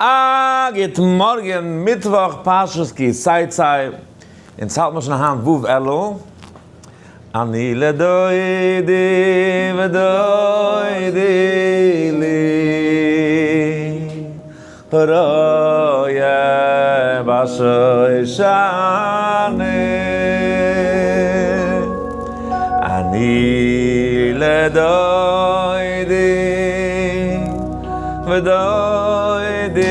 א גוט מארגן, מיטוואך פרשת כי תצא, אונז האלט מיר שוין היינט ו' אלול, אני לדודי ודודי לי, הרואה בשושנים, אני לדודי ודודי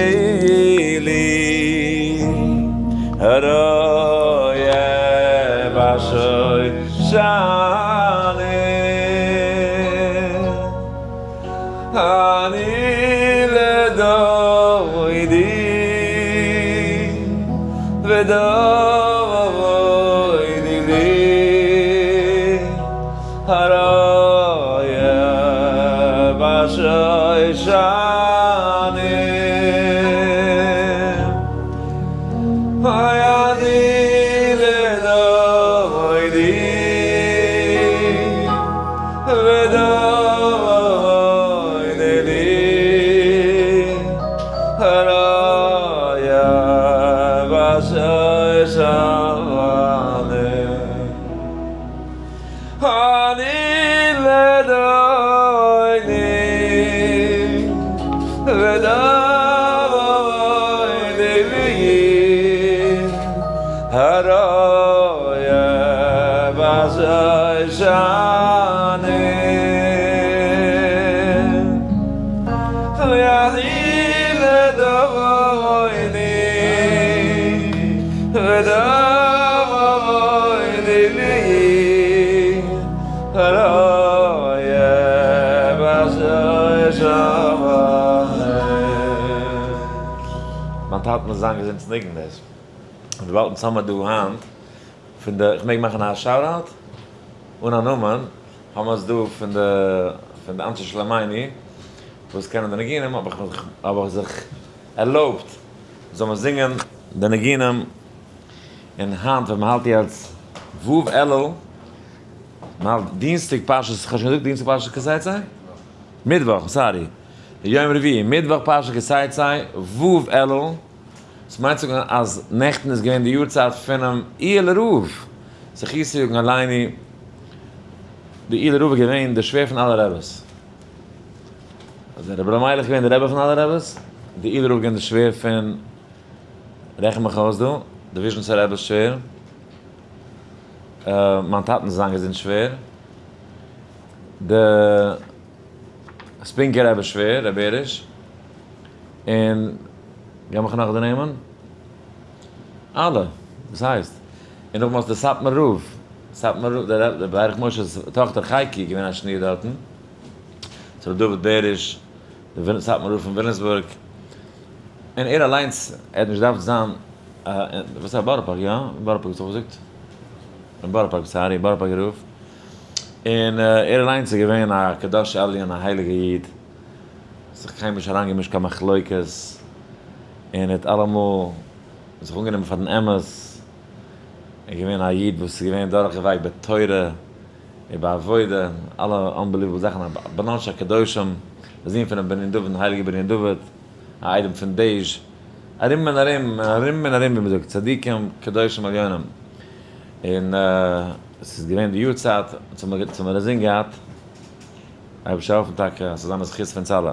לי, הרואה בשושנים, אני לדודי ודודי לי, הרואה בשושנים. אני לדודי ודודי לי, הרואה בשושנים. אני לדודי ודודי לי, הרואה בשושנים. ואני לדודי ודודי לי, הרואה בשושנים. מיין טאטע מוז זיין געזונט צו ניגון דאס. און וויבאלד אונז האמער דא היינט פון די, איך מעג מאכן א shout out? אן א נאמען, האמער עס דא פון די פון די אנשי שלומינו וואס קענען די ניגונים, האב איך מיך האב איך זיך ערלויבט זאל מען זינגען די ניגונים, און היינט ווען מ'האלט יעצט ו' אלול, מ'האלט דינסטאג פרשת, כ'האב שוין געזאגט דינסטאג פרשת כי תצא? מיטוואך, sorry, יום רביעי, מיטוואך פרשת כי תצא, ו' אלול, דאס מיינט זאגן אז נעכטן איז געווען די יארצייט פונעם איהעלער רב, זכותו יגן עלינו, די איהעלער רב איז געווען דער שווער פון אלע רעבעס, אז דער רבי ר' מיילעך איז געווען דער רבי פון אלע רעבעס, די איהעלער רב איז געווען דער שווער פון, רעכן מיך אויס דא, די וויזשניצער רעבעס שווער, מיין טאטנ'ס זיין געזונט שווער, די ספינקער רעבעס שווער, ר' בעריש, און גיי מיך נאך די נעמען? אלע, וואס הייסט? און נאכדעם האסטו די סאטמאר רב, סאטמאר רב, דער ברך משה'ס טאכטער חייקי איז געווען א שניר דארטן, צו ר' דוד בעריש, די סאטמאר רב פון וויליאמסבורג, און ער אליינס, ער האט נישט געדארפט זיין, וואס איז בארא פארק, יא? בארא פארק האסטו געזאגט? אין בארא פארק, sorry, בארא פארקער רב, און ער אליינס איז געווען א קדוש עליון, א הייליגער איד. זיך קיינמאל נישט אריינגעמישט קיין מחלוקת, און ער האט אלעמאל זיך אנגענומען פאר דעם אמת, ער איז געווען א איד וואס איז געווען דורכגעווייקט בתורה ובעבודה, אלע unbelievable זאכן, א בנן של קדושים, א זון פונעם בנין דוד, הייליגער בנין דוד, א איידעם פון דעעש, ארום און ארום, ארום און ארום ווי מען זאגט, צדיקים קדושים עליונים, און עס איז געווען די יארצייט, אונז האבן מיר אינזין געהאט. אייבערשטער העלפן טאקע אז ס'זאל זיין א זכות פון אונז אלע.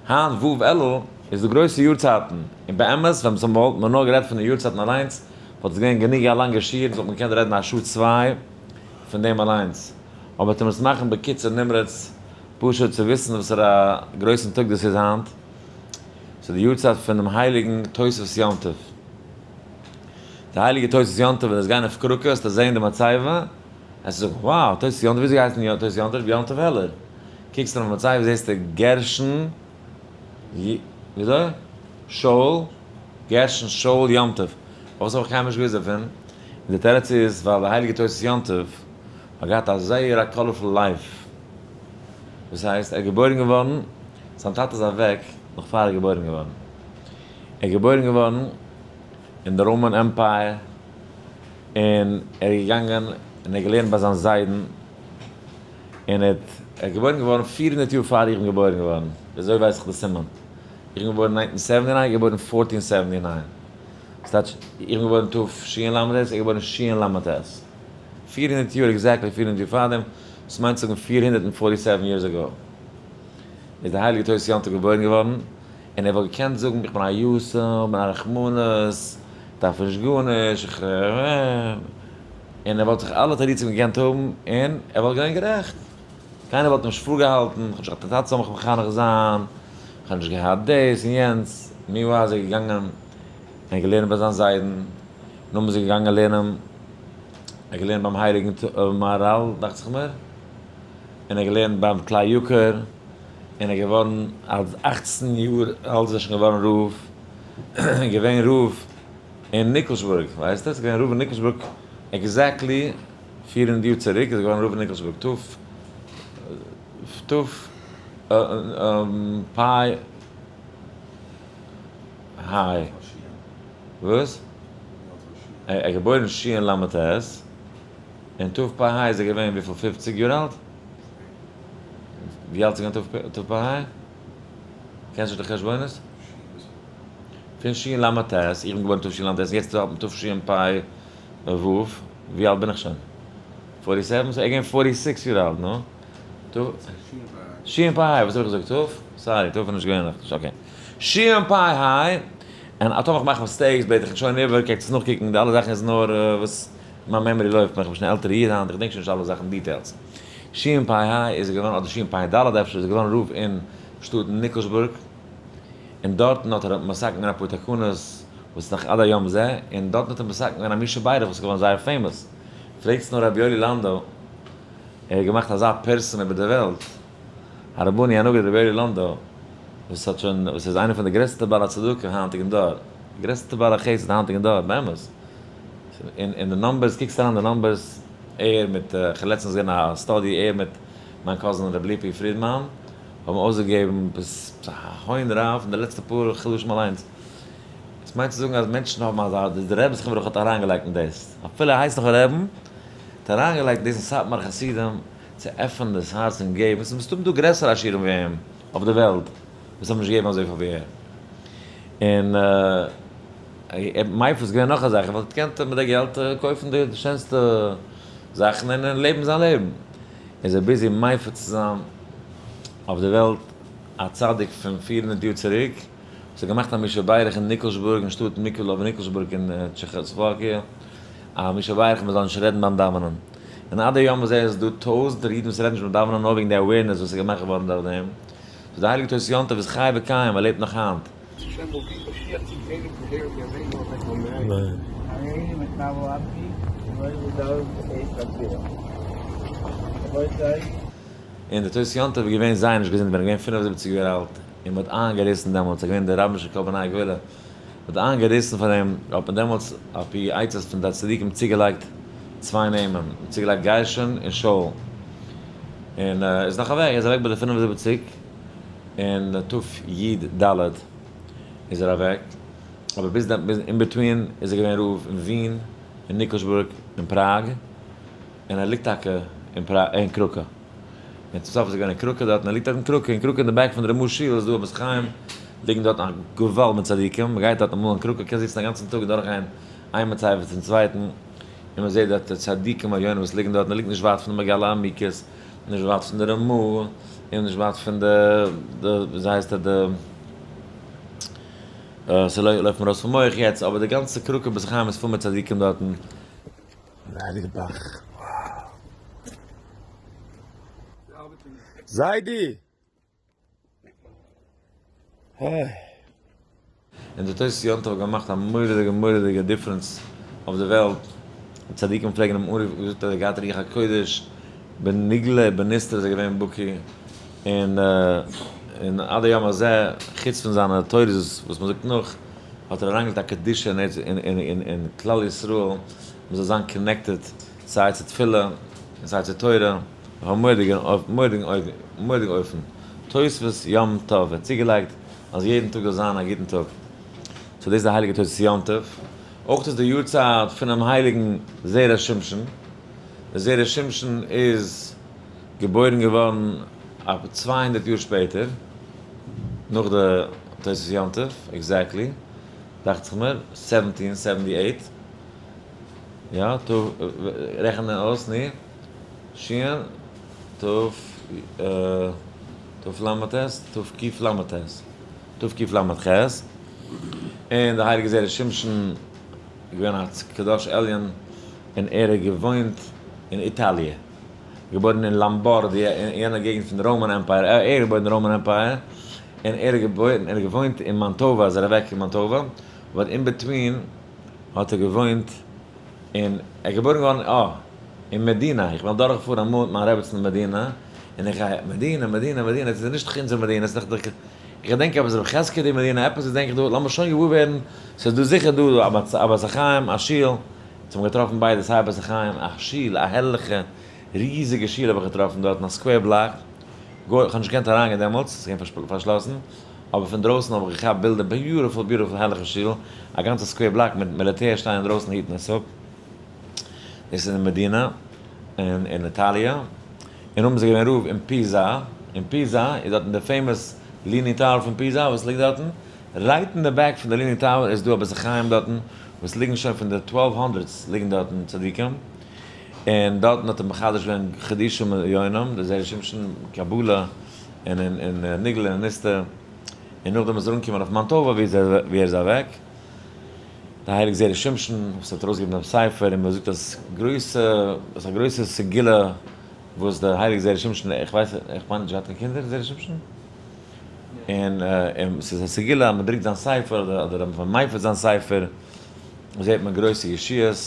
היינט ו' אלול איז די גרויסע יארצייטן, און באמת ווען מ'וואלט מען נאר גערעדט פון די יארצייטן אליינס וואלט עס געווען גענוג א לאנגע שיעור, וואלט מען געקענט רעדן א שעה צוויי פון דעם אליינס. אבער טו מיר עס מאכן בקיצור נמרץ, פשוט צו וויסן וואסערע א גרויסן טאג דאס איז היינט. ס'איז די יארצייט פונעם הייליגן תוספות יום טוב. די הייליגע תוספות יום טוב ווען דו וועסט גיין אויף קראקע וועסטו זען די מצבה, עס איז wow, תוס' יום טוב, וויאזוי הייסט דען תוס' יום טוב? יום טוב העלער. קוקסט אויף מצבה זעסטו גרשון, וויאזוי? שאול, גרשון שאול יום טוב. פארוואס האב איך קיינמאל נישט געוואוסט דערפון? און די תירוץ איז ווייל די הייליגע תוס' יום טוב האט געהאט א זייער א colorful life. דאס הייסט ער איז געבוירן געווארן, זיין טאטע איז אוועק נאך פאר ער איז געבוירן געווארן. ער איז געבוירן געווארן אין די Roman Empire. און ער איז געגאנגען און ער האט געלערנט ביי זיין זיידן, און ער האט, ער איז געבוירן געווארן 400 יאר פאר איך בין געבוירן געווארן, ווי אזוי ווייס איך די סימן? איך בין געבוירן 1979, געבוירן 1479. ס'טייטש, איך בין געבוירן תשל"ט, ער איז געבוירן של"ט. 400 יאר, exactly 400 יאר פארדעם, דאס מיינט זאגן 447 years ago. איז דער הייליגער תוס' יום טוב געבוירן געווארן, און ער וואלט געקענט זאגן, איך בין א יתום, בין א רחמנות, דארף נישט גארנישט, איך און ער וואלט זיך אלע תירוצים געקענט האבן, און ער וואלט געווען גערעכט. קיינער וואלט אים נישט פארגעהאלטן, איך האב נישט געהאט א טאטע זאל מיך מחנך זיין, איך האב נישט געהאט דאס און יענץ. meanwhile איז ער געגאנגען און געלערנט ביי זיין זיידן, נאכדעם איז ער געגאנגען לערנען, ער האט געלערנט ביים הייליגן מהר"ל דאכט זיך מיר, און ער האט געלערנט ביים כלי יקר, און ער איז געווארן אלס 18 יאר אלט איז ער שוין געווארן רב, און געווען רב אין ניקלשבורג, ווייסט עס? געווען רב אין ניקלשבורג exactly 400 יאר צוריק איז ער געווארן רב אין ניקלשבורג, ת ת פ היי. וואס? ער איז געבוירן של"ט, אין תפ"ה איז ער געווען וויפיל? 50 יאר אלט? ווי אלט איז ער געווען תפ"ה? קענסט נישט די חשבונות? פון של"ט, איך בין געבוירן תשל"ט, יעצט האלט מען תשפ"ו, ווי אלט בין איך שוין? 47? so ער איז געווען 46 יאר אלט, נו? שפ"ה, וואס האב איך געזאגט? ת'? sorry, ת' איז נישט געווען נאכנישט, okay. שפ"ה, און אטאם איך מאך mistakes, בעט איך שוין איבער, קענסט עס נאכקוקן, די אלע זאכן איז נאר וואס מיין memory לויפט מיך, איך בין שוין עלטערע איד היינט, איך דענק שוין נישט אלע זאכן details. שפ"ה איז געווארן, אדער שפ"ד אפשר, איז געווארן רב אין שטאט ניקלשבורג, און דארטן האט ער מתקן געווען אפאר תקנות, וואס נאך עד היום הזה, און דארטן האט ער מתקן געווען א מי שברך וואס איז געווארן זייער famous. פרעגטס נאר רבי יואלי לאנדא, ער האט געמאכט אזא פרסום איבער די וועלט, הרבני הנגיד רבי יואלי לאנדא, וואס האט שוין, וואס איז איינער פון די גרעסטע בעלי צדקה היינטיגן דור, גרעסטע בעלי חסד היינטיגן דור, באמת. אין די numbers, קוקסט אריין די numbers, ער מיט, איך האב לעצטנס געזען א study, ער מיט מיין cousin רבי ליפי פרידמאן, האבן אויסגעגעבן עפעס א הון רב אין די לעצטע פאר חדשים אליינס. עס מיינט צו זאגן אז מענטשן האבן אזא, די רבי זכרונו לברכה האט אריינגעלייגט אין דאס, אפילו ער הייסט נאך רעבן, האט אריינגעלייגט דאס אין סאטמארע חסידים, צו עפענען דאס הארץ און געבן, עס איז מסתמא דא גרעסערע עשירים ווי אים אויף די וועלט, וואס האבן נישט געגעבן אזויפיל ווי ער. און מייפל איז געווען נאך א זאך, ער וואלט געקענט מיט די געלט קויפן די שענסטע זאכן און לעבן זיין לעבן. איז ער busy מפיץ צו זיין אויף די וועלט א צדיק פון 400 יאר צוריק, וואס האט געמאכט א מי שברך אין ניקלשבורג, אין שטאט מיקולוב ניקלשבורג אין טשעכאסלאוואקיע, א מי שברך מען זאל נישט רעדן ביים דאווענען. און עד היום הזה איז דא טויזנטער אידן וואס רעדן נישט ביים דאווענען נאר וועגן די awareness וואס איז געמאכט געווארן דורך דעם. so די הייליגע תוס' יום טוב איז חי וקיים, ער לעבט נאך היינט. השם הוביל משיח צדקנו במהרה בימינו אמן. אמן. הריני מקבל אף כי לא לדוד בעת הגבירה. רבותי. און די תוס' יום טוב איז געווען זייער נישט געזונט ווען ער איז געווען 75 יאר אלט, און מ'האט איינגעריסן דעמאלטס, ער איז געווען דער רבן של כל בני הגולה, מ'האט איינגעריסן פאר אים, האט מען דעמאלטס על פי עצות פון די צדיקים צוגעלייגט צוויי נעמען, מ'האט צוגעלייגט גרשון און שאול, און ער איז נאך אוועק, ער איז אוועק ביי די 75, אין תי"ד איז ער אוועק, אבער ביז דעם, ביז in between איז ער געווען רב אין ווין, אין ניקלשבורג, אין פראג, און ער ליגט טאקע אין פראג, אין קראקע. און צום סוף איז ער געווען אין קראקע דארט, און ער ליגט דארט אין קראקע, אין קראקע אין די back פון די רמ"א שול איז דא א בית חיים, ליגן דארט א געוואלד מיט צדיקים, מען גייט דארט אמאל אין קראקע, קען זיצן א גאנצן טאג און דורכגיין איין מצבה צום צווייטן, און מען זעט דארט די צדיקים עליונים וואס ליגן דארט, און ער ליגט נישט ווייט פון די מגלה עמוקות, נישט ווייט פון די רמ"א, און נישט ווייט פון די, די, וויאזוי הייסט ער, די, ס'לויפט מיר אויס פון מח יעצט, אבער די גאנצע קראקע בית חיים איז פול מיט צדיקים דארטן. די הייליגע באך. זיידי! היי. און די תוס' יום טוב האט געמאכט א מורא'דיגע מורא'דיגע difference אויף די וועלט, צדיקים פלעגן אים אנרופן, געזאגט אז ער געהאט רוח הקודש, בנגלה ובנסתר איז ער געווען בקי, און און עד היום הזה, חוץ פון זיינע תורות וואס מען זאגט נאך, האט ער אריינגעלייגט א קדושה אין כלל ישראל, מען זאל זיין connected סיי צו תפילה און סיי צו תורה, אויף א מורא'דיגע מורא'דיגן אופן. תוספות יום טוב האט צוגעלייגט אז יעדן טאג זאל זיין א גוטן טאג. so דאס איז די הייליגע תוספות יום טוב. אויך איז די יארצייט פונעם הייליגן זרע שמשון. דער זרע שמשון איז געבוירן געווארן א 200 יאר שפעטער, נאך די. תוספות יום טוב, exactly, דאכט זיך מיר, 1778, יא, רעכן אויס, ני, שין, ת' למד ט', ת' ק' למד ט', ת' ק' למד ח', און דער הייליגער זרע שמשון איז געווען א קדוש עליון, און ער האט געוואוינט אין איטאליע, געבוירן אין לאמבארדיע, אין יענע געגנט פון די Roman Empire, ער איז געבוירן אין די Roman Empire, און ער איז געבוירן, ער האט געוואוינט אין מאנטאווא, איז ער אוועק אין מאנטאווא, but in between האט ער געוואוינט אין, ער איז געבוירן געווארן, אה, אין מדינה, איך בין אדורכגעפארן אמאל מיט מיין רעבעצן אין מדינה, און איך גיי, מדינה, מדינה, מדינה, עס איז נישט אונזער מדינה, עס איז דאך די, איך געדענק עפעס רבי חזקיה די מדינה, עפעס געדענק איך דא, לאמיר שוין געוואר ווערן, ס'איז דא זיכער דא א בית החיים, א שול, אונז האבן געטראפן ביידע, סיי א בית החיים, א שול, א הערליכע, ריזיגע שול האב איך געטראפן דארטן, א square block, גוי, איך האב נישט געקענט אריינגיין דעמאלטס, ס'איז געווען פארשלאסן, אבער פון דרויסן האב איך געכאפט בילדער, beautiful beautiful הערליכע שול, א גאנצע square block מיט מיליטער שטייען אינדרויסן היטן עס אפ, דאס איז אין מדינה, אין איטאליע, און האבן זיי געווען רב אין פיזא, אין פיזא איז דארטן די famous Leaning Tower פון פיזא וואס ליגט דארטן, right אין די back פון די Leaning Tower איז דא א בית החיים דארטן וואס ליגן שוין פון די twelve hundreds ליגן דארטן צדיקים, און דארטן האט ער מחדש געווען חידושים עליונים, די זרע שמשון, קבלה, און און נגלה און נסתר, און נאכדעם איז ער אנגעקומען אויף מאנטאווא ווי ער איז אוועק. דער הייליגער זרע שמשון וואס האט ארויסגעגעבן דעם ספר און מען זאגט אז גרויסע עס איז א גרויסע סגולה וואס דער הייליגער זרע שמשון איך ווייס איך מיין נישט געהאט קיין קינדער זרע שמשון און און ס'איז א סגולה אז מען דרוקט זיין ספר אדער אדער מען מפיץ זיין ספר זעט מען גרויסע ישועות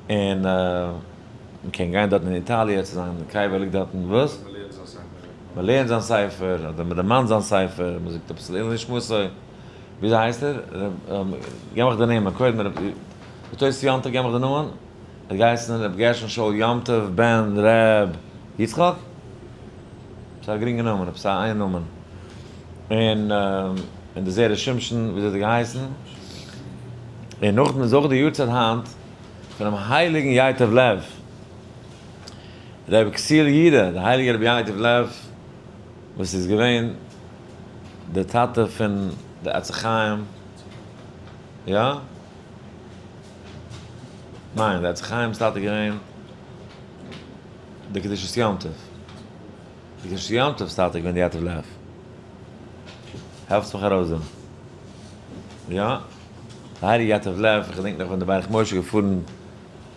און מען קען גיין דארטן אין איטאליע צו זיין קבר ליגט דארטן וואס? מען לערנט זיין ספר אדער מען דערמאנט זיין ספר מען זאגט עפעס לעילוי נשמתו. וויאזוי הייסט ער? געב מיך די נעמען, קודם ר' תוס' יום טוב געב מיך די נאמען, ער האט געהייסן ר' גרשון שאול יום טוב בן ר' יצחק? ס'איז א גרינגע נאמען, עפעס א איין נאמען. און און די זרע שמשון וויאזוי האט ער געהייסן? און נאכדעם איז אויך די יארצייט היינט פונעם הייליגן ייטב לב, ר' יקותיאל יודא, די הייליגע רבי ייטב לב וואס איז געווען די טאטע פון די עצי חיים, יא? ניין, די עצי חיים'ס טאטע איז געווען די קדושת יום טוב, די קדושת יום טוב'ס טאטע איז געווען די ייטב לב. העלפטס מיך ארויס דא. יא? די הייליגע ייטב לב, איך געדענק נאך ווען די ברך משה איז געפארן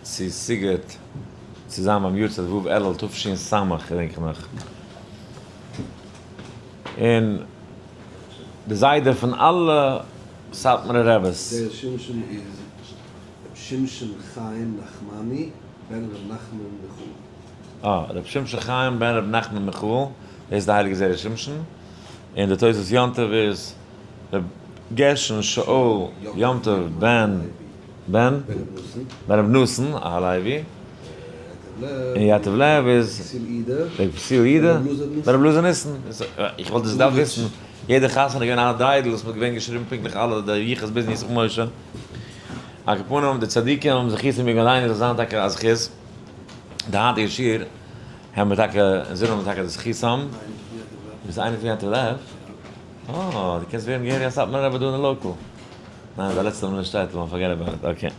צו סיגוט צו זיין ביים יארצייט ו' אלול תש"ס געדענק איך נאך. און די זיידע פון אלע סאטמארע רעבעס. דער שמשון איז ר' שמשון חיים נחמני בן ר' נחמן מיכאל. אה, ר' שמשון חיים בן ר' נחמן מיכאל, דאס איז די הייליגע זרע שמשון, און די תוספות יום טוב איז ר' גרשון שאול יום טוב בן בן בן ר' נתן הלוי. און ייטב לב איז ר' יקותיאל יודא בן ר' אלעזר ניסן, איך וואלט דאס געדארפט וויסן, יעדע חתונה איז געווען א דריידל וואס מ'האט געווען געשריבן פונקטליך אלע די יחוס ביזן ישמח משה, על כל פנים די צדיקים האבן זכותים יגון עלינו זאל זיין טאקע א זכות, די היינטיגע שיעור האבן מיר טאקע אינזין האבן טאקע די זכות, ביסט איינער פון ייטב לב? אה, דו קענסט ווערן געהעריג א סאטמארער רבי דא אין די local. ניין די לעצטע מאל אין שטעטל, forget about it, okay.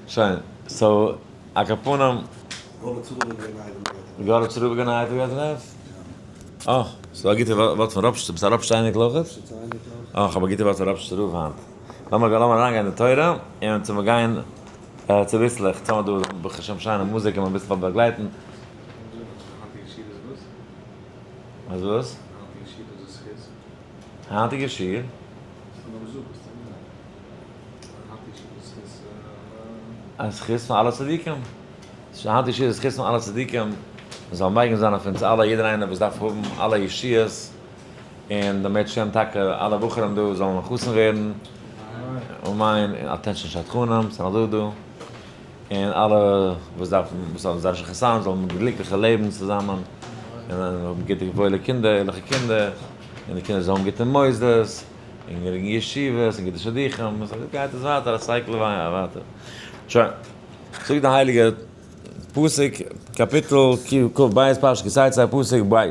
שוין, so על כל פנים. גארליצער רב איז געווען א איידעם ביי ייטב לב? אה, ס'איז דא א גוטע ווארט פון ראפשיצער, ביסט א ראפשיצער אייניקל אויכעט? אה, כ'האב א גוטע ווארט פון ראפשיצער רב היינט. לאמיר לאמיר אריינגיין אין די תורה, און צו מיר גייען צוביסלעך, צו האבן דא ברוך השם שיינע מוזיק און אביסל באגלייטן. אז וואס? היינטיגע שיעור? א זכות פון אלע צדיקים. היינטיגע שיעור איז זכות פון אלע צדיקים. מען זאל מגין זיין אויף אונז אלע, יעדער איינער וואס דארף האבן אלע ישועות, און דער מערצעשעם טאקע אלע בחורים דא זאלן חתן ווערן, אמן, און attention שדכנים, ס'איז נאך דא דא, און אלע וואס דארפן, וואס האבן זייער חתנים זאלן האבן גליקליכע לעבן צוזאמען, און האבן גוטע וואוילע קינדער, ערליכע קינדער, און די קינדער זאלן האבן גוטע מוסדות. און גענוג ישיבות און גוטע שידוכים, און אזוי גייט עס ווייטער א cycle ווייטער. שוין, זאגט די הייליגע פסוק, קאפיטל ק"ב פרשת כי תצא פסוק ב'.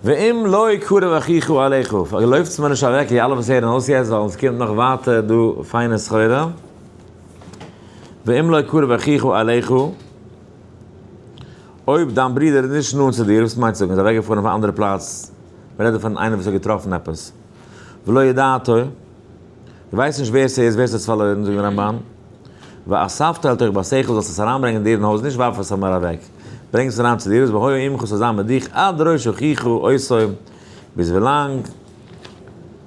ואם לא קרב אחיך אליך, לויפטס מיר נישט אוועק די אלע וואס הערן אויס יעצט ווייל עס קומט נאך ווייטער דא פיינע סחורה. ואם לא קרב אחיך אליך, אויב דיין ברודער איז נישט נאנט צו דיר, וואס מיינט צו זאגן, איז אוועקגעפארן אויף א אנדערע פלאץ, מען רעדט דא פון איינער וואס האט געטראפן עפעס, ולא ידעתו, דו ווייסט נישט ווער ס'איז, ווער ס'האט עס פארלוירן, זאגט דער רמב"ן, ואספתו אל תוך ביתך, זאלסט עס אריינברענגען דיר אין הויז, נישט ווארף עס אמאל אוועק, ברענג עס אריין צו דיר, והיה עמך ס'זאל זיין מיט דיך עד ראש אחיך אותו, ביז ווילאנג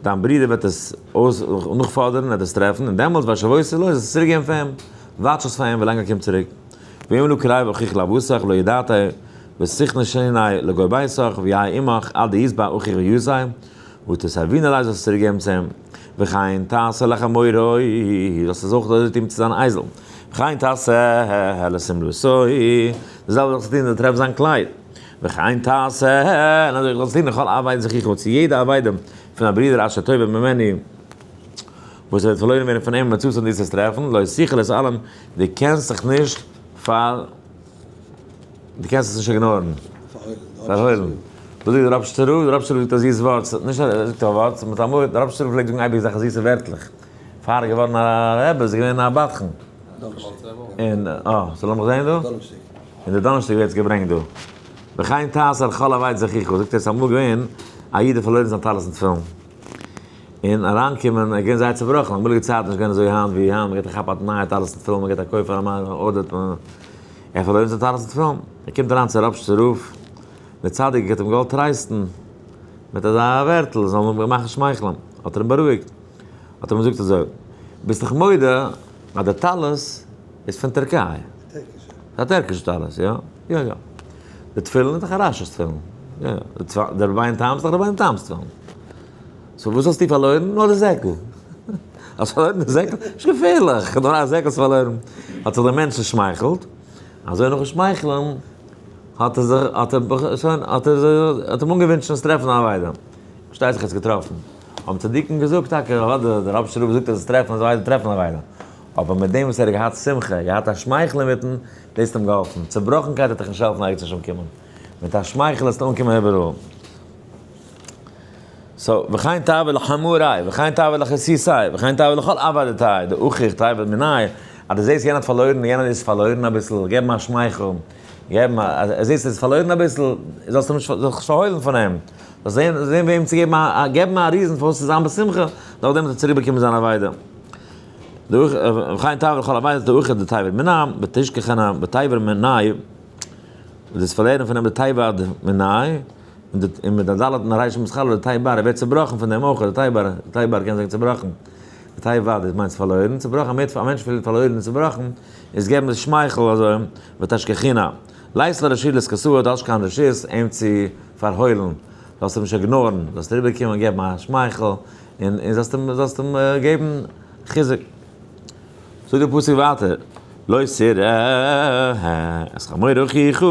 דיין ברודער וועט עס אויס נאכפאדערן, ער וועט עס טרעפן, און דעמאלטס והשבות לו, זאלסט עס צוריק געבן פאר אים, וואטש עס פאר אים ווילאנג ער קומט צוריק. ואם לא קרב אחיך לאבותיך ולא ידעתו, ותכנשני לגוי ביתך, והיה עמך עד ישבע אחיך ויוסי, ותסרבינו אלי זאלסט עס צוריק געבן צו אים, וכן תעשה לחמורו, זאלסט עס אויך אזוי טון צו זיין אייזל, וכן תעשה לשמלתו, די זעלבע זאלסטו טון ווען דו טרעפסט זיין קלייד, וכן תעשה, און אזוי זאלסטו טון לכל אבידת אחיך, צו יעדע אבידה פון א ברודער אשר תאבד ממנו, וואס וועט פארלוירן ווערן פון אים ומצאת און דו וועסט עס טרעפן, לא תוכל להתעלם, דו קענסט זיך נישט פאר. דו קענסט עס נישט ignore ן. פארהוילן. וואס זאגט דער ראפשיצער רב? דער ראפשיצער רב זאגט א זיס ווארט, נישט ער זאגט א ווארט, מיט אמאל, דער ראפשיצער רב פלעגט זאגן אייביג אזעלכע זיסע ווערטלעך. פאר ער איז געווארן א רבי איז ער געווען א בדחן. און, אה, סאו לאמיך זען דא. און די דאנערשטאג ווערט עס געברענגט דא. וכן תעשה לכל אבידת אחיך, זאגט ער, עס איז אמאל געווען א איד האט פארלוירן זיין טלית און תפילין. און אריינקומען, ער איז געווען זייער צובראכן, אמאליגע צייטן איז נישט געווען אזוי היינט ווי היינט, מען געט א כאפ א נייע טלית און תפילין, מען געט א קויף א מען order ט מען, ער האט פארלוירן זיין טלית און תפילין, ער קומט אריין צו ראפשיצער רב, דער צדיק האט אים געוואלט טרייסטן מיט אזא ווערטל, זאל אים מאכן שמייכלען, האט ער אים בארואיגט, האט ער אים געזאגט אזוי, ביסט דאך מודה אז דער טלית איז פון טערקיי. א טערקישע טלית, יא? יא יא. די תפילין איז דאך א רש"י'ס תפילין. יא יא. די רבינו תם'ס איז דאך רבינו תם'ס תפילין. so וואס האסטו פארלוירן? נאר די זעקל. האסט פארלוירן די זעקל? נישט געפערליך, נאר א זעקל האסטו פארלוירן. האט זיך דער מענטש צעשמייכלט. אזוי נאכן שמייכלען האט ער זיך, האט ער, שוין, האט ער זיך, האט אים אנגעווינטשן עס טרעפן א אבידה. פארשטייט זיך ער האט עס געטראפן. האבן צדיקים געזאגט טאקע, אוודאי, דער ראפשיצער רב זאגט אז עס טרעפן אזא אבידה טרעפן אבידה. אבער מיט דעם וואס ער האט געהאט שמחה, געהאט א שמייכל אינמיטן, דאס האט אים געהאלפן. צובראכנקייט וועט דיך נישט העלפן ערגעץ נישט אנקומען. מיט א שמייכל וועסטו אנקומען איבעראל. so, וכן תעבור לחמורי, וכן תעבור לחסיסי, וכן תעבור לכל אבידתיה, דאחיך תאבד מיניה, אז דו זעסט יענער האט פארלוירן, יענער איז פארלוירן אביסל, געב אים א שמייכל, געב אים א, אז זעסט ער איז פארלוירן אביסל, זאלסטו נישט זיך נישט פארהוילן פון אים. זאלסט זען זען וועם צו געבן א, געב אים א reason פארוואס צו זיין בשמחה, נאכדעם וועט ער צוריקבאקומען זיין אבידה. וכן תעבור לכל אבידתיה דאחיך דתיבר מיניה, ותשכחנה ותיבר מיניה, דאס פארלערנען פון אים דתיבד מיניה, און מיט א ד' און א רייש מתחלל דתיבר, ער ווערט צובראכן פון דעם אויך, דתיבר, דתיבר קען זיין צובראכן, דתיבד איז מיינט פארלוירן, צובראכן, א מענטש פילט פארלוירן און צובראכן, איז געבן די שמייכל אזוי, ותשכחנה. לית לך רשות לתכסויה, דו האסט נישט קיין רשות אים צו פארהוילן, זאלסט אים נישט ignore ן, זאלסט אריבער קומען און געבן א שמייכל, און זאלסט אים זאלסט אים געבן חיזוק. זאגט דער פסוק ווייטער, לא תראה את חמור אחיך,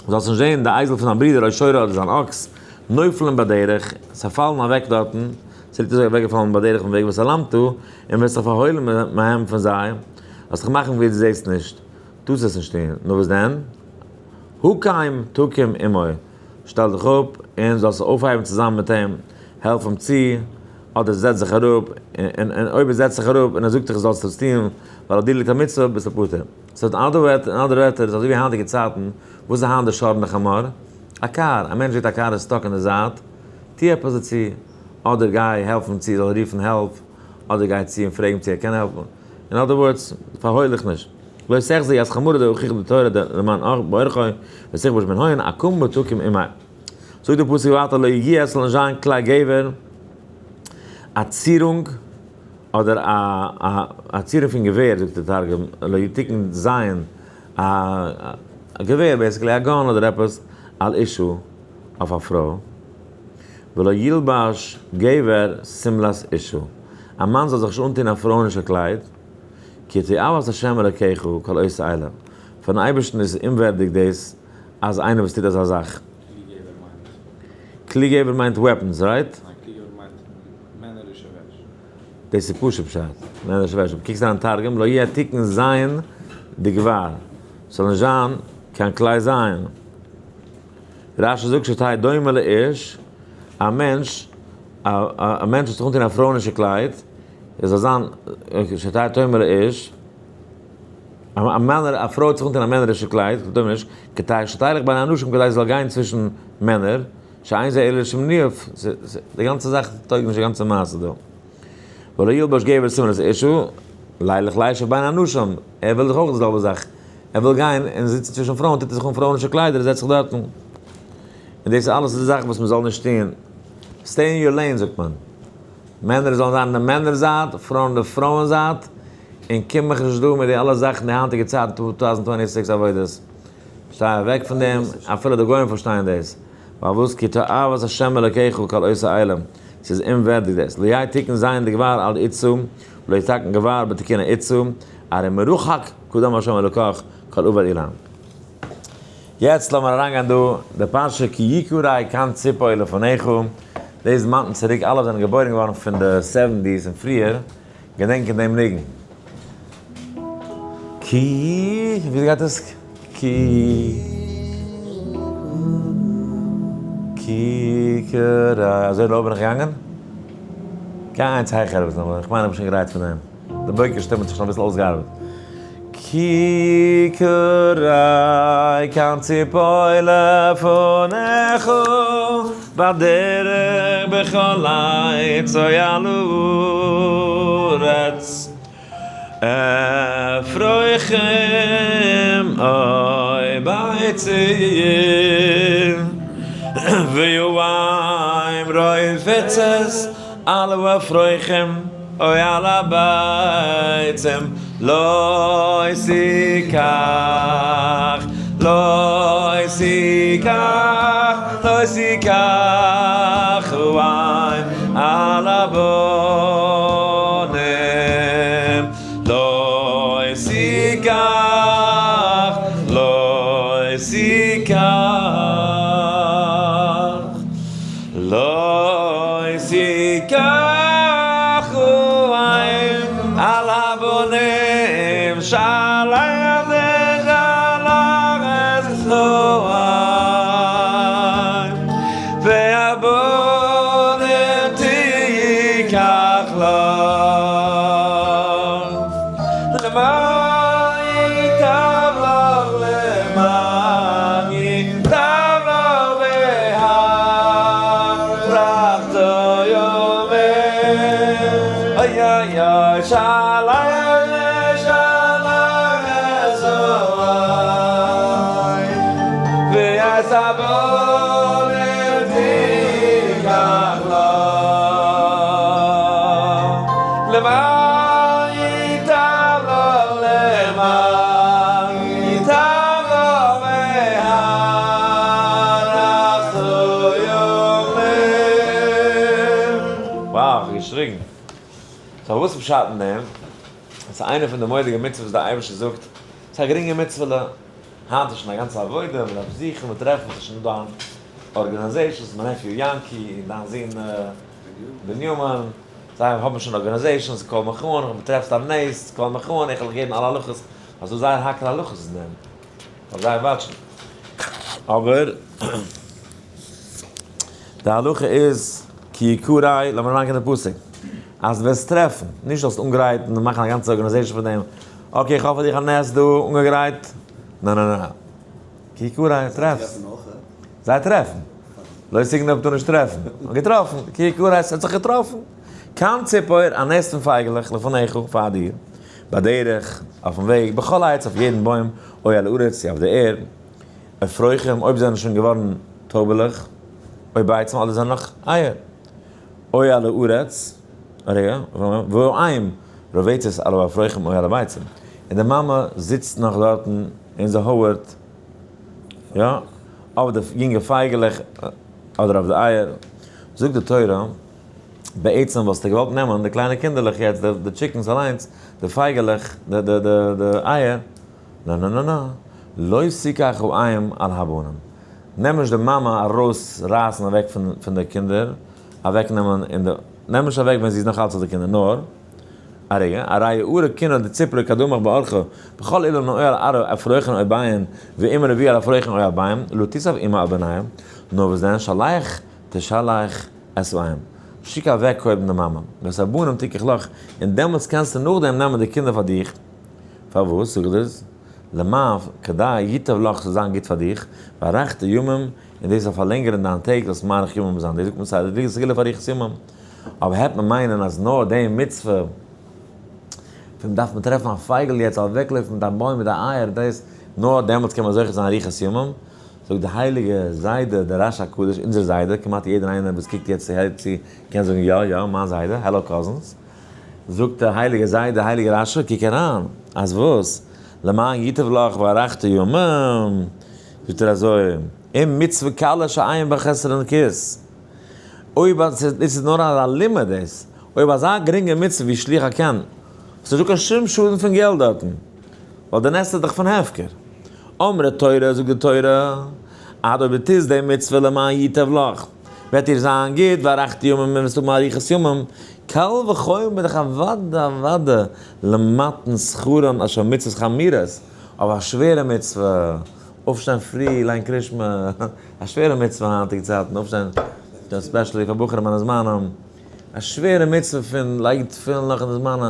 זאלסט נישט זען די אייזל פון דיין ברודער או שורו אדער זיין אקס, נופלים בדרך, זיי פאלן אוועק דארטן, ס'ליגט אזוי אוועקגעפאלן בדרך פון וועג והתעלמת, און וועסט זיך פארהוילן מהם פון זיי, זאלסט דיך מאכן ווי דו זעסט נישט, טארסט עס נישט טון, נו וואס דען? הקם תקים עמו, שטעל דיך אפ און זאלסט אויפהייבן צוזאמען מיט אים, העלף אים צו, אדער זעץ זיך אראפ, און אויב ער זעצט זיך אראפ און ער זאגט דיך זאלסט עס טון, ווייל אויף דיר ליגט א מצוה, ביסטו פטור. so אין אנדערע ווערטער, איז אזוי ווי היינטיגע צייטן, וואס איז היינט די שור וחמור? א קאר, א מענטש זעט א קאר איז stuck אין די זייט, טו עפעס דערצו, אדער גיי העלף אים צו, זאל רופן help, אדער גיי צו און פרעג אים צו ער קען העלפן. אין other words, פארהויל דיך נישט. לא תחזה את חמור דאחיך בתור למען באורחו ותכבוש מן הון הקמה תקים עמו. זאגט דער פסוק ווייטער לא יהיה עס זאל נישט זיין כלי גבר א צירונג אדער א א צירונג פון געווער זאגט דער תרגום לא יתקן זיין א געווער basically א gun אדער עפעס על אשה אויף א פרוי ולא ילבש גבר שמלת אשה א מאן זאל זיך נישט אנטון א פרויענישע קלייד. כי תועבת השם אלקיך כל עושה אלה, פארן אייבערשטן איז אומווערדיג דאס אז איינער וואס טוט אזא זאך. כלי גבר מיינט? כלי גבר מיינט weapons, right? ניין, כלי גבר מיינט מענערישע וועש. דאס איז פשוט פשט, מענערישע וועש. אבער קוקסט אריין תרגום, לא יהיה תיקון זיין דגבר, ס'זאל נישט זיין קיין כלי זיין. רשי זאגט שתהא דומה לאיש, א מענטש, א מענטש וואס זיך אנטון א פרויענישע קלייד, עס זאל זיין שתהא דומה לאיש, א מענער, א פרוי האט זיך אנטון א מענערישע קלייד, דומה לאיש, כדי שתלך בין האנשים, כדי זי זאל גיין צווישן מענער, שאין זה אלא לשם ניאוף, די גאנצע זאך טויג נישט די גאנצע מעשה דא. ולא ילבש גבר שמלת אשה, לילך לישב בין הנשים, ער וויל דאך אויך די זעלבע זאך, ער וויל גיין און זיצן צווישן פרויען, טוט ער זיך אן פרויענישע קליידער און זעצט זיך דארטן. און דאס איז אלעס די זאכן וואס מען זאל נישט טון. Stay in your lane זאגט מען. מענער זאלן זיין אין די מענער זייט, פרויען אין די פרויען זייט, און קום מיך נישט דא מיט די אלע זאכן די היינטיגע צייטן 2026 עבודות. שטיי אוועק פון דעם, אפילו די גוים פארשטייען דאס. פארוואס כי תועבת השם אלקיך כל עושה אלה, ס'איז אומווערדיג דאס, לא יהא תיקון זיין די גבר על איצו, ולא יתקן גבר בתיקון האיצו, הרי מרוחק קדם השם אלקיך כל עובד אילן. יעצט לאמיר אריינגיין דא, די פרשה כי יקרא כאן ציפור לפניך, דאס מאנט צוריק אלע וואס זענען געבוירן געווארן פון די seventies און פריער, געדענקען דעם ניגון. כי, וויאזוי גייט עס? כי, כי קרא, אזוי low בין איך געגאנגען? גיי איינס העכער אביסל, איך מיין איך בין שוין גרייט פאר דעם. די בוקר שטימע האט זיך שוין אביסל אויסגעארבעט. כי קרא כאן ציפור לפניך בדרך בכל עת אוי על הארץ אפרוחים אוי ביצים והאם רובצת על האפרוחים אוי על הביצים לא תקח לא תקח לא תקח האם על הבנים לא תקח לא תקח לא תקח האם על הבנים שלח ושלח את האם והבנים תיקח לך למען ייטב לך למען ייטב לך והארכת ימים אוי אוי אוי שלח ושלח את האם ואת הבנים תיקח לך למען ייטב לך למען ייטב לך והארכת ימים. Wow, איך האב געשריגן. So וואס איז פשט אין דעם? עס איז איינע פון די מורא'דיגע מצוות וואס דער אייבערשטער זאגט, ס'איז א גרינגע מצוה'לע, היינט איז שוין א גאנצע עבודה, מען דארף זוכן און טרעפן, ס'איז שוין דא היינט organizations, מיין nephew יענקי און דיין זון בנימין, זיי האבן שוין organizations, call מיך אן, אויב טרעפסט א nest, call מיך אן, איך וועל דיך געבן אלע הלכות, ווייל ס'דא זייער האקעלע הלכות אין דעם, דארף זייער וואטשן. אבער די הלכה איז כי יקרא, לאמיר אריינגיין אין די פסוק, אז וועסט טרעפן, נישט זאלסט אנגרייטן און מאכן א גאנצע organization פון דעם, okay איך האב פאר דיך א nest דא אנגעגרייט, ניין ניין ניין, כי יקרא, טרעפסט. זיי טרעפן. לא תגנוב טאר נישט טרעפן. האט געטראפן. כי יקרא, עס האט זיך געטראפן. קן ציפור, א nest פון פייגעלעך, לפניך, פאר דיר. בדרך, אויפן וועג, בכל עץ, אויף יעדן בוים, או על הארץ, אויף די ערד. אפרוחים, אויב זענען שוין געווארן טויבעלעך, או ביצים, אדער זענען נאך אייער. או על הארץ, רגע, והאם רובצת על האפרוחים או על הביצים. און די מאמע זיצט נאך דארטן און זי הויערט, יא, אויף די יונגע פייגעלעך אדער אויף די אייער. זאגט די תורה, בעצם וואלסטו געוואלט נעמען די קליינע קינדערלעך יעצט, די chickens אליינס, די פייגעלעך, די אייער, נא נא נא נא, לא תקח האם על הבנים. נעם נישט די מאמע ארויס רייסן אוועק פון די קינדער, אוועק נעמען אין די, נעם נישט אוועק ווען זי איז נאך אלץ אויף די קינדער, נאר. א רגע, א רייע ארה קינא דציפרא קדמך באורחא, בכל אילן נאוי על ארה אפרוחן אוי ביין, ואם רביע על אפרוחן אוי על ביין, לא תיסף אימא על בניהם, נאר וואס דען, שלח תשלח את האם. שיק אוועק קודם די מאמע, ואת הבנים תיקח לך, און דעמאלטס קענסטו נאכדעם נעמען די קינדער פאר דיך. פארוואס זאג איך דאס? למען כדי ייטב לך ס'זאל זיין גוט פאר דיך, והארכת ימים, און דאס זאל פארלענגערן דיין טעג, זאלסט מאריך ימים זיין, דאס זאגט מען סיי די סגולה פאר אריכות ימים, אבער העט מען מיינען אז נאר די מצוה פון דארף מען טרעפן א פייגל יעצט זאל אוועקלויפן מיט א בוים מיט די אייער, דאס נאר דעמאלטס קען מען זוכה זיין אריכות ימים, זאגט די הייליגע זיידע דער רש הקדוש, אונזער זיידע, כמעט יעדער איינער וואס קוקט יעצט צו הערט צו קען זאגן יא יא מיין זיידע, hello cousins, זאגט דער הייליגער זיידע הייליגער רשי, קוק אריין, אז וואס? למען ייטב לך והארכת ימים, זאגט ער אזוי, אם מצוה קלה שאין בה חסרון כיס, אויב אז דאס איז נאר א לימוד דאס, אויב אזא גרינגע מצוה ווי שילוח הקן, וואס נישטא קיין שום שאדן פון געלט דארטן, ווייל די נס איז דאך פון הפקר. אמרה תורה, זאגט די תורה, אז אויב דו טוסט די מצוה למען ייטב לך, וועט דיר זיין גוט, והארכת ימים און וועסט האבן אריכות ימים, קל וחומר דאך אוודאי אוודאי למתן שכרן אשר מצוות חמורות, אבער א שווערע מצוה, אויפשטיין פרי, ליין קרישמע, א שווערע מצוה היינטיגע צייטן, אויפשטיין, especially פאר בחורים בין הזמנים, א שווערע מצוה פון לייגן תפילין נאך אין די זמנים,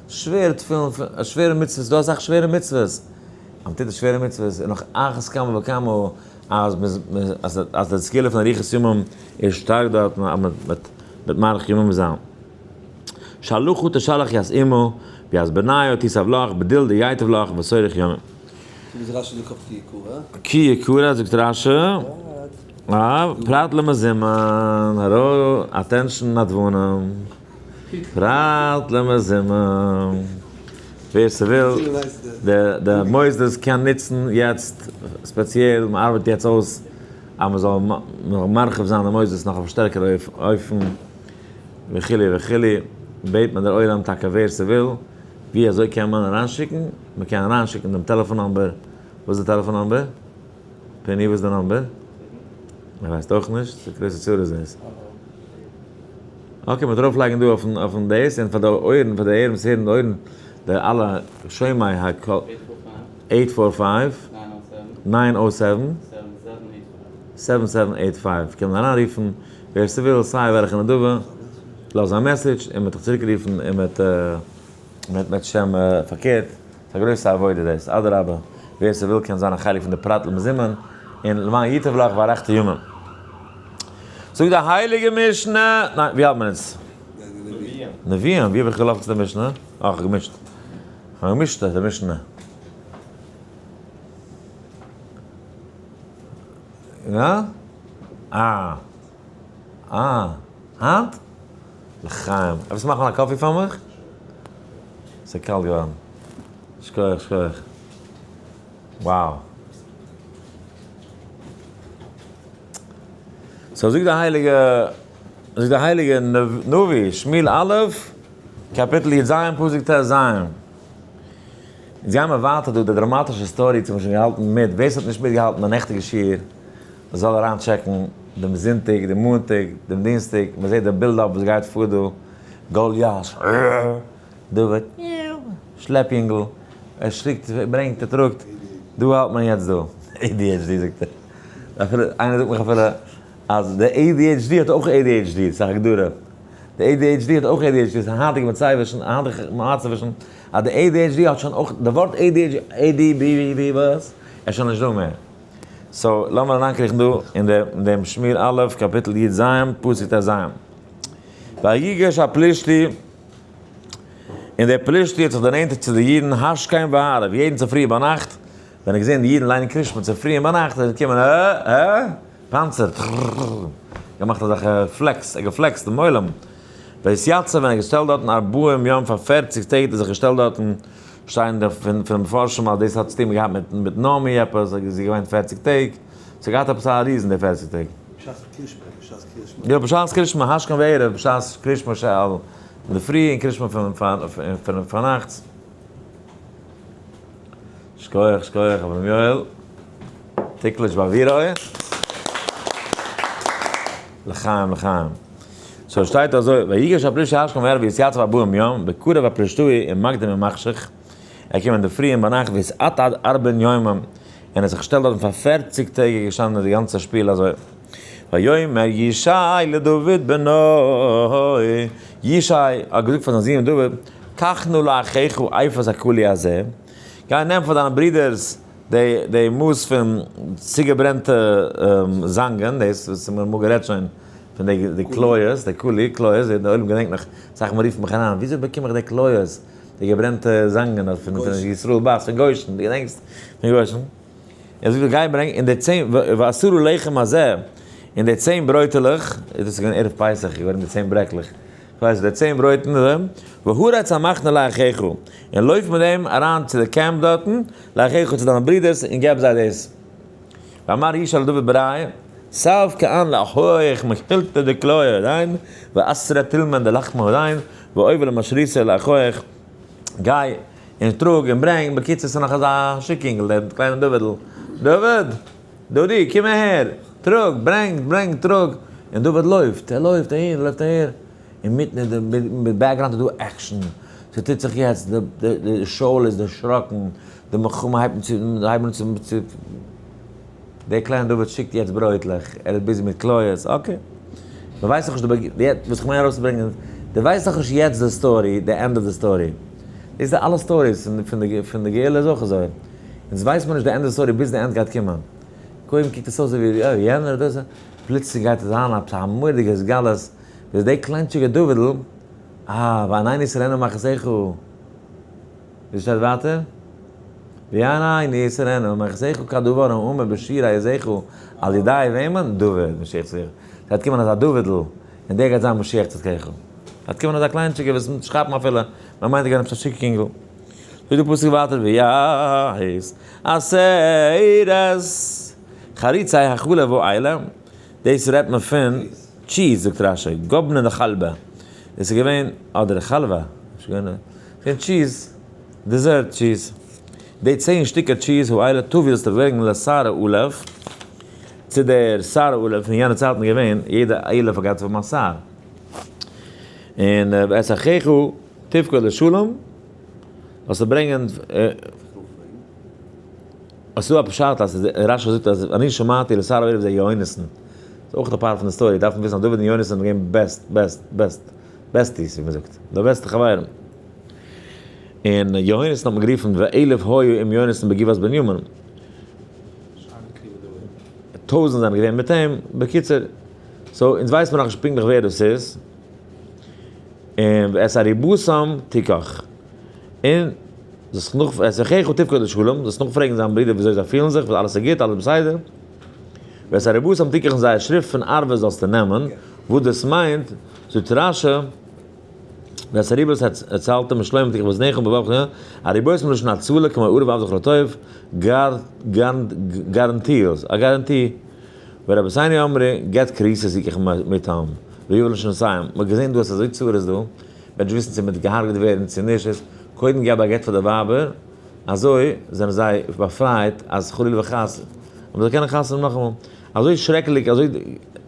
שווערע תפילין, א שווערע מצוה, ס'דא אסאך שווערע מצוות, אז מ'טוט די שווערע מצוות איז נאך אחת כמה וכמה אז אז די סגולה פון אריכות ימים איז שטארק דארטן אז מ'וועט מאריך ימים זיין. שלחו תשלח ית אמו וית בניו תיסב לך בדיל דייטב לך וסורך ימים. ווי איז רשי זאגט אויף כי יקרא? כי יקרא זאגט רשי, פרט למזומן, האלא, attention נדבנים, פרט למזומן, ווער ס'וויל, די מוסדות קען נוצן יעצט ספעציעל, מ'ארבעט יעצט אויס אז מ'זאל מרחיב זיין די מוסדות נאך אויף א שטערקערע אופן וכו' וכו', בעט מען דער עולם טאקע ווער ס'וויל, ווי אזוי קען מען אריינשיקן? מען קען אריינשיקן דעם טעלעפאן number, וואס איז די טעלעפאן number? פיני וואס איז די number? ער ווייסט אויך נישט, ס'איז גרויסע צרות דאס. okay, מ'וועט ארויפלייגן דא אויפן אויפן דאס, און פאר די אויערן, פאר די הערן וואס הערן די אויערן, די אלע שומעי הקול, eight four five, nine o seven, seven seven eight five, קען מען אריינרופן ווער ס'וויל סיי וועלכע נדבה, לאז א message און מ'וועט דיך צוריקרופן און מ'וועט. מיט מיט שם פארקערט, ס'איז א גרויסע עבודה דאס, אדרבה ווער ס'וויל קען זיין א חלק פון די פרט למזומן, און למען ייטב לך והארכת ימים. זאגט די הייליגע משנה, ניין ווי האלט מען אונז? נביאים. נביאים, ווי האב איך געלאפן צו די משנה? אה כ'האב געמישט, כ'האב געמישט די משנה. יא? אה. אה. היינט? לחיים. עפעס מאכן א coffee פאר מיך? ס'איז קאלט געווארן. שכוח שכוח. Wow. So זאגט די הייליגע, זאגט די הייליגע נביא, שמואל א', קאפיטל י ז, פסוק ט ז. אונז גיימער ווייטער דא, די דראמאטישע story צו מ'האט שוין געהאלטן מיט, ווער ס'האט נישט מיטגעהאלטן די נעכטיגע שיעור, מ'זאל אריין טשעקן דעם זונטאג, דעם מאנטאג, דעם דינסטאג, מ'זעט די build up וואס גייט פאר דא, גוליית, דוד, שלעפ יונגל, ער שיקט, ער ברענגט, ער טראגט, דא האלט מען יעצט דא, ADHD זאגט ער, אפילו, איינער זאגט מיך אפילו אז די ADHD האט אויך ADHD, ס'איז א הגדרה, די ADHD האט אויך ADHD, ס'איז א היינטיגע מצב, א היינטיגע מצב שוין, אז די ADHD האט שוין אויך, די ווארט ADHD, ADBBB וואס? ער איז שוין נישט דא מער. so לאמיר אריינקריכן דא אין דעם שמואל א', קאפיטל י ז, פסוק ט ז. ויגש הפלישתי, און דער פלישתי האט זיך דערנענטערט צו די אידן השכם והערב, יעדן צופרי ביינאכט, ווען ער האט געזען די אידן ליינען קרישמע צופרי און ביינאכט, איז ער געקומען ע ע, פאנצער, טררררר, געמאכט אזעלכע flex, ער האט געפלעקסט דעם עולם. ויתיצב, ווען ער האט געשטעלט דארטן ארבעים יום פאר פערציג טעג האט ער זיך געשטעלט דארטן, שטייען די פון מפרשים אז דאס האט צוטון געהאט מיט מיט נעמי עפעס, זי איז געווען פערציג טעג, ס'האט געהאט עפעס א reason די פערציג טעג. בשעת קרישמע, בשעת קרישמע. יא בשעת קרישמע, השכם וערב, בשעת קרישמע שעל אינדערפרי און קרישמע פון פון פארנאכטס. שכוח שכוח אברהם יואל, תקלוש באווירא. לחיים לחיים. So שטייט אזוי, ויגש הפלישתי השכם והערב ויתייצב ארבעים יום, בקרב הפלישתאי עם מקדם ומחשיך, ער קומט אינדערפרי און ביינאכט ויתעתד ארבעים יומם, און ער האט זיך געשטעלט דארטן פאר 40 טעג איז געשטאנען די גאנצע שפיל אזוי. ויאמר ישי לדוד בנו, ישי האט געזאגט פאר זיין זון דוד, קח נא לאחיך אפת הקלי הזה, גיי נעם פאר דיינע ברידערס די די מאס פון צוגעברענטע זאנגען, דאס וואס מיר האבן אמאל גערעדט שוין פון די די כליות, די קלי, כליות, די עולם געדענקט נאך, אסאך מאל רופט מיך אריין, וויאזוי באקום איך די כליות, די געברענטע זאנגען פון ישראל בת, פון גושן, דו געדענקסט? פון גושן. ער זאגט גיי ברענג און די 10 ועשרה לחם הזה, און די 10 ברויטעלעך, דאס איז געווען ערב פסח, איז געווען די 10 ברעקלעך, כ'ווייס די 10 ברויטן, והרץ המחנה לאחיך, און לויף מיט דעם אריין צו די קעמפ דארטן, לאחיך צו דיינע ברידערס, און געב זיי דאס. ואמר ישי לדוד בריה, סב כען לאחיך מחילתא דכליא דיין, ועשרה תלמן דלחמא דיין, ואויב למשריתא לאחיך, גיי און טראג און ברענג, בקיצור ס'איז נאך אזא שיק אינגל דער קליינער דוד'ל, דוד! דודי קום אהער! טראג! ברענג! ברענג! טראג! און דוד לויפט, ער לויפט אהין, ער לויפט אהער, אינמיטן אין די background איז דא action, ס'טוט זיך יעצט, די שאול איז דערשראקן, די מלחמה הייבט אן צו, הייבן אן צו, דער קליינער דוד שיקט יעצט ברויטלעך, ער איז busy מיט כליות, okay. מען ווייסט נאכנישט די, וואס איך מיין ארויסצוברענגען איז, דו ווייסט נאכנישט יעצט די story, די end of די story. דאס איז די אלע stories פון די גאולה איז אויך אזוי. אונז ווייסט מען נישט די end of די story ביז די end גייט קומען. קודם קוקט עס אויס אזוי ווי אוי יענער דאס, פלוצלינג גייט עס זיין עפעס א מורא'דיגע התגלות, ווי דער קליינטשיגער דוד'ל, אה, וענני יסרנו מחסך. ווי שטייט ווייטער? וענני יסרנו מחסך כדבר האמור בשיר היזכו על ידי וועמען? דוד, משיח צדקך. ס'גייט קומען אזא דוד'ל, און דער גייט זיין משיח צדקך. גייט קומען אזא קליינטשיגער וואס נישט כאפן אפילו, מען מיינט ער גייט עפעס א שיק אינגל. זאגט די פסוק ווייטער ויהי עשרת חריצי החלב האלה, דאס רעדט מען פון cheese זאגט רש"י, גבנא דחלבא, דאס איז געווען, אדער חלבה, פון cheese, dessert cheese, די 10 שטיקער cheese האלה תביא זאלסטו ברענגען לשר האלף, צו דער שר האלף, אין יענע צייטן איז געווען יעדע אלף האט געהאט פון א שר, און ואת אחיך תפקוד לשלום, זאלסטו ברענגען, עס איז דא א פשט אז רש"י זאגט אז אני שמעתי לשר האלף זה יהונתן, ס'איז אויך א part פון די story, דארף מען וויסן אז דוד און יהונתן זענען געווען best best best besties ווי מ'זאגט, די בעסטע חברים. און יהונתן האט מען גערופן ואלף היו עם יהונתן בגבעת בנימין. 1000 זענען געווען מיט אים, בקיצור, so אונז ווייסט מען נאכנישט פונקטליך ווער דאס איז. און ואת אריבותם תיקח. און זאלסט נאך, ואת אחיך תפקוד לשלום, זאלסט נאכפרעגן זיין ברידער וויאזוי זיי פילן זיך, וואס אלעס איז גוט, אלעס בסדר. ואת אריבותם תיקח און זייער שריפט פון ערבות זאלסטו נעמען, וואס דאס מיינט, זאגט רש"י, ואת אריבות הצלת משלום תיקח באזניך ובלבבך, אריבות מלשון הצלה כמו ערב עבדך לטוב, guarantees, א guarantee. ורבותינו אמרו, גט כריתות יקח מתם, ויבא לשנתיים, מ'האט געזען דא אז ס'איז אזוי צרות דא, מ'וועט נישט וויסן צו מ'וועט געהארגעט ווערן צו נישט, איז קודם געב א גט פאר די ווייבער, אזוי זענען זיי באפרייט אז חלילה וחס אז מ'זאל קענען חתונה נאכאמאל. אזוי שרעקליך, אזוי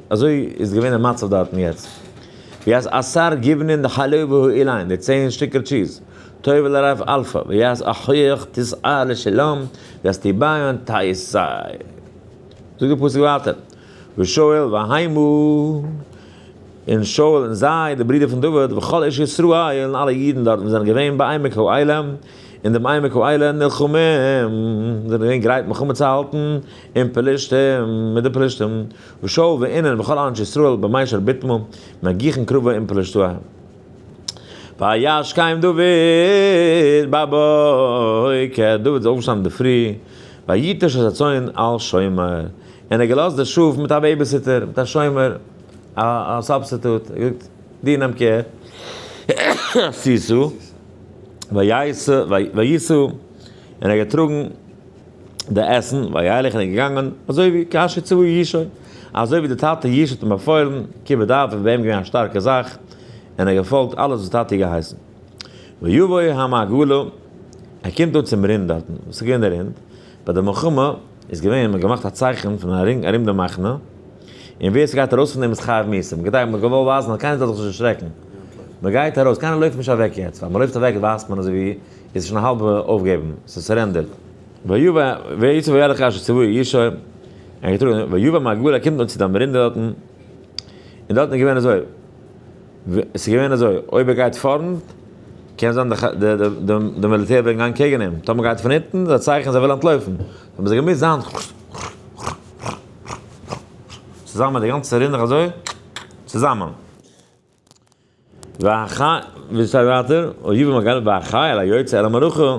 אזוי איז געווען די מצב דארטן יעצט. ויעש עשר גבנין דחלב האילן, די 10 שטיקער cheese, תביא לרב אלפא, ואת אחיך תשא לשלום, ואת תיביון תישא. זאגט די פסוק ווייטער, ושאול והמה, און שאול און זיי, די ברידער פון דוד, וכל איש ישראל, און אלע אידן דארטן וואס זענען געווען בעמק האלה, אין דעם עמק האלה נלחמים, זענען געווען גרייט מלחמה צו האלטן, עם פלשתים, מיט די פלשתים, ושאול ואינן וכל אנשי ישראל במישור בטמו, מגיחין קרבה עם פלשתים. וישכם דוד בבוקר, דוד איז אויפגעשטאנען אינדערפרי, ויטש את הצאן על שומר, און ער האט געלאזט די שאף מיט א babysitter, מיט א שומר, א substitute, ער האט געזאגט, דו נעם care, שישו, וישא, און ער האט געטראגן די עסן, וילך און ער איז געגאנגען, אזוי ווי כאשר צוה ישי, אזוי ווי די טאטע ישי האט אים באפוילן, כיבוד אב איז ביי אים געווען א שטארקע זאך, און ער האט געפאלגט אלעס וואס טאטי האט געהייסן. ויבוא המעגלה, ער קומט אן צום רינד דארטן, וואס איז געווען די רינד? ביי די מלחמה איז געווען, מען האט געמאכט א צייכן פון א רינג ארום די מחנה, און ווער ס'גייט ארויס פון דעם איז חייב מיתה. מ'גייט מ'האט געוואלט ווייזן אז קיינער זאל זיך נישט דערשרעקן. מ'גייט ארויס, קיינער לויפט נישט אוועק יעצט, ווייל מ'לויפט אוועק ווייזט מען אזוי ווי איז שוין א האלבע אויפגעבן, ס'איז surrendered. ויבא ויצא וילך אשר צוהו ישי, ער האט געטראגן, ויבא מעגלה קומט אן צו די רינדער דארטן, און דארטן איז געווען אזוי, ס'איז געווען אזוי, אויב ער גייט פארנט, קען זיין די מיליטער וועלן גיין קעגן אים, טאמער גייט פון הינטן, איז א צייכן אז ער וויל אנטלויפן, האבן זיי געמוזט זיין צוזאמען די גאנצע רינדעך אזוי, צוזאמען. ווי שטייט ווייטער, ויבא מגל והחיל היוצא אל המערכה,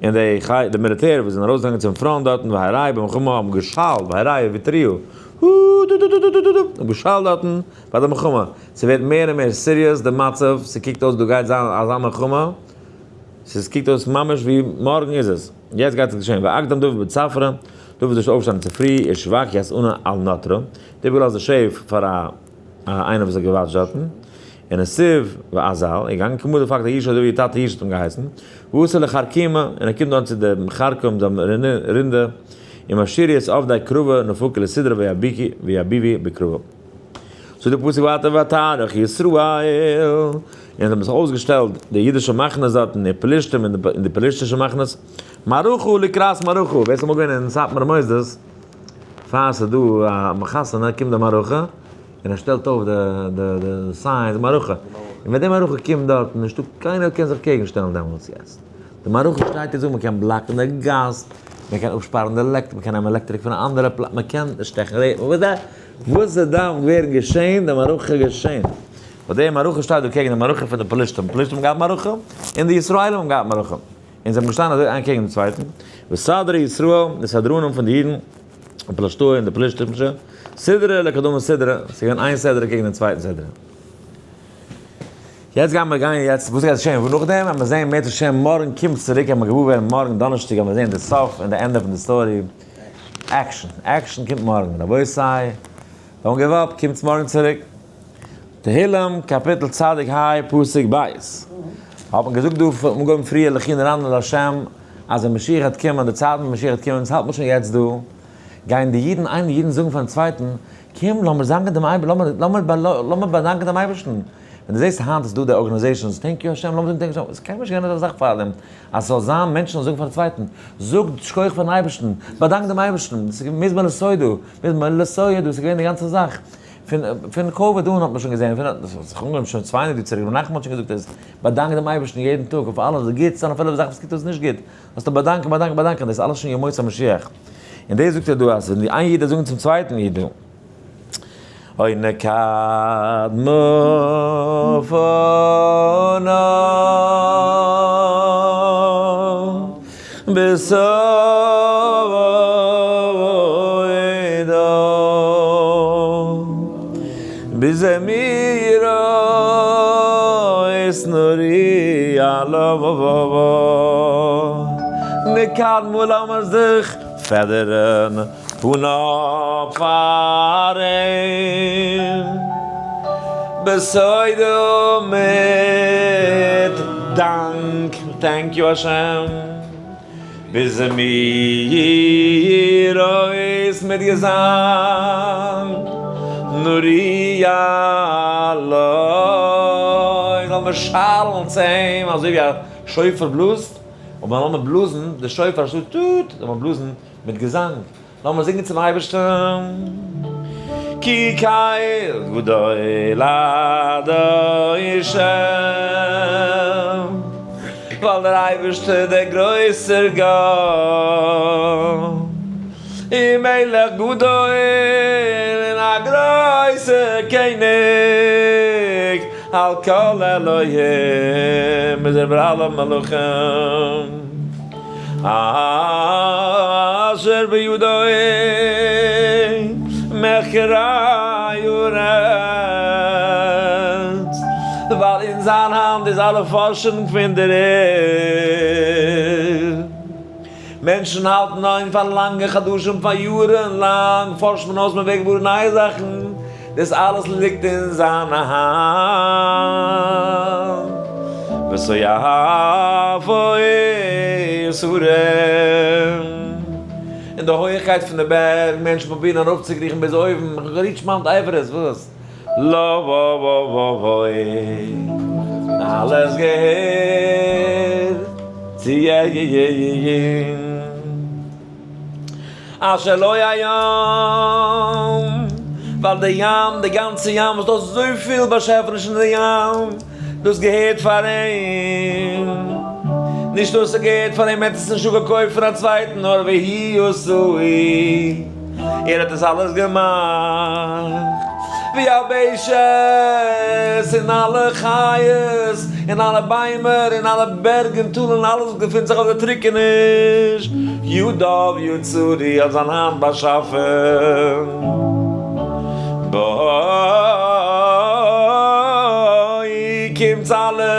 און די חי די מיליטער וואס זענען ארויסגעגאנגען צום front דארטן והריעו במלחמה האבן געשאלט והריעו והתריעו, הו-דו-דו-דו-דו-דו-דו, האבן געשאלט דארטן ביי די מלחמה, ס'ווערט מער און מער serious די מצב, ס'קוקט אויס דא גייט זיין אזא מלחמה, ס'קוקט אויס ממש ווי מארגן איז עס, יעצט גייט עס געשען, ואקדם דוד בצפרא, דוד איז אויפגעשטאנען צופרי, ושבק יסענה על נטרה, דוד געלאזט די שעף פאר א. איינער וואס האט געוואטשט דארטן, און נסיב ואזל, ער איז געגאנגען כמו די פאקט אז ישי אזוי ווי טאטע ישי האט אים געהייסן, ואתא לכרכומא, און ער קומט דאן צו די חרקום די רינדע, און משאירי את עבדי קרבא נפקו לסדרא ויביבי בקרבא. זאגט די פסוק ווייטער ותערוך ישראל, און זיי האבן זיך אויסגעשטעלט די אידישע מחנות דארטן, די פלישתים און די פלישתישע מחנות, מערכה לקראת מערכה, ווער ס'איז אמאל געווען אין סאטמארע מוסדות, פאר ס'איז דא א חתונה קומט די מערכה און ער שטעלט אויף די signs מערכה, און ווען די מערכה קומט דארט נישטא קיינער קען זיך קעגן שטעלן דעמאלטס יעצט די מערכה שטייט און זאגט מען קען בלאקן די גאס, מען קען אפשפארן די לעקטער, מען קען נעמען עלעקטריק פון א אנדערע פלאץ, מען קען שטעכן רעדער, וואס ס'דארף ווערן געשען די מערכה געשען, ווייל די מערכה שטייט דא קעגן די מערכה פון די פלישתים, פלישתים האבן געהאט מערכה און די ישראלים האבן געהאט מערכה. און זיי האבן געשטאנען אזוי איין קעגן דעם צווייטן, וסדרי ישראל, די סדרנים פון די אידן, ופלשתאה און די פלשתימשע, סדרה לקדמה סדרה, ס'איז געווען איין סדרה קעגן דעם צווייטן סדרה. יעצט גייען מיר גיין יעצט, וואס גייט געשען נאכדעם, וועט מען זען אם ירצה השם מארגן קומט צוריק, וועט מען געוואר ווערן מארגן דאנערשטאג וועט מען זען די סוף און די ענדע פון די story, action, action קומט מארגן, רבותי, don't give up, קומטס מארגן צוריק. תהילים קאפיטל צדיק ה' פסוק ב' האט מען געזאגט דא אנגעהויבן פריער לכו נרננה לה' אז ווען משיח וועט קומען די צייט ווען משיח וועט קומען אונז האלט מען שוין יעצט דא גייען די אידן איינער אידן זאגן פארן צווייטן קום לאמיר זאנגען דעם אייבערשטן לאמיר באדאנקען דעם אייבערשטן ווען דו זעסט היינט איז דא די organizations thank you השם לאמיר זאגן thank you השם עס איז קיינמאל נישט געווען אזא זאך פארדעם אז ס'זאל זיין מענטשן זאלן זאגן פארן צווייטן זאג שכוח פארן אייבערשטן באדאנק דעם אייבערשטן דאס איז מזמור לתודה מזמור לתודה דאס איז געווען די גאנצע זאך. פון COVID אן האט מען שוין געזען, פון דאס האט זיך אנגעהויבן שוין 200 יאר צוריק, ר' נחמן האט שוין געזאגט אז באדאנק דעם אייבערשטן יעדן טאג אויף אלעס, די גוטס און אפילו די זאכן וואס קוקט אויס נישט גוט, זאלסטו באדאנקען, באדאנקען, באדאנקען, דאס איז אלעס שוין ימות המשיח. און דאס זאגט ער דא אז ווען די איין איד וועט זאגן צום צווייטן איד דא, אוי נקדמה פנה בסודה בזמירות נריע לו נקדמו לאמיר זיך פעדערן פניו פאר אים בסודה מיט דאנק thank you השם. ביז מיר אויס מיט געזאנג, נריע לו, זאל מיר שאלן צו אים אזוי ווי א שופר בלאזט, און לאמיר בלאזן די שופר אנשטאט טוט, זאל מען בלאזן מיט געזאנג, לאמיר זינגען צום אייבערשטן, כי קל גדול אדון שם, ווייל דער אייבערשטער דער גרויסער גאט, און מלך גדול און א גרויסער קעניג, על כל אלוהים איז ער איבער אלע מלכים. אשר בידו מחקרי ארץ, ווייל אין זיין האנט איז אלע פארשונג פון דער ערד. מענטשן האלטן אן פאר לאנגע חדשים, פאר יארן לאנג פארשט מען אויס, מען ווערט געוואר נייע זאכן, דאס אלעס ליגט אין זיין האנט. וסועפו יסורים. און די הויעכקייט פון די בערג, מענטשן פרובירן ארויפצוקריכן ביז אויבן, איך האב גע reach ט Mount Everest, וואס? לו אלעס געהערט צו אים. אשר לא הים, ווייל די ים, די גאנצע ים, וואס דא אזויפיל באשעפענישן אין די ים, דאס געהערט פאר אים. נישט נאר ס'געהערט פאר אים, ער האט עס נישט אפגעקויפט פון א צווייטן, נאר והוא עשאו, ער האט עס אלעס געמאכט. ויבשת, און אלע חיות, און אלע ביימער, און אלע בערג און טאלן, און אלעס וואס געפינט זיך אויף די טרוקעניש, ידיו יצרו, האט זיין האנט באשאפן. בואו, קומטס אלע,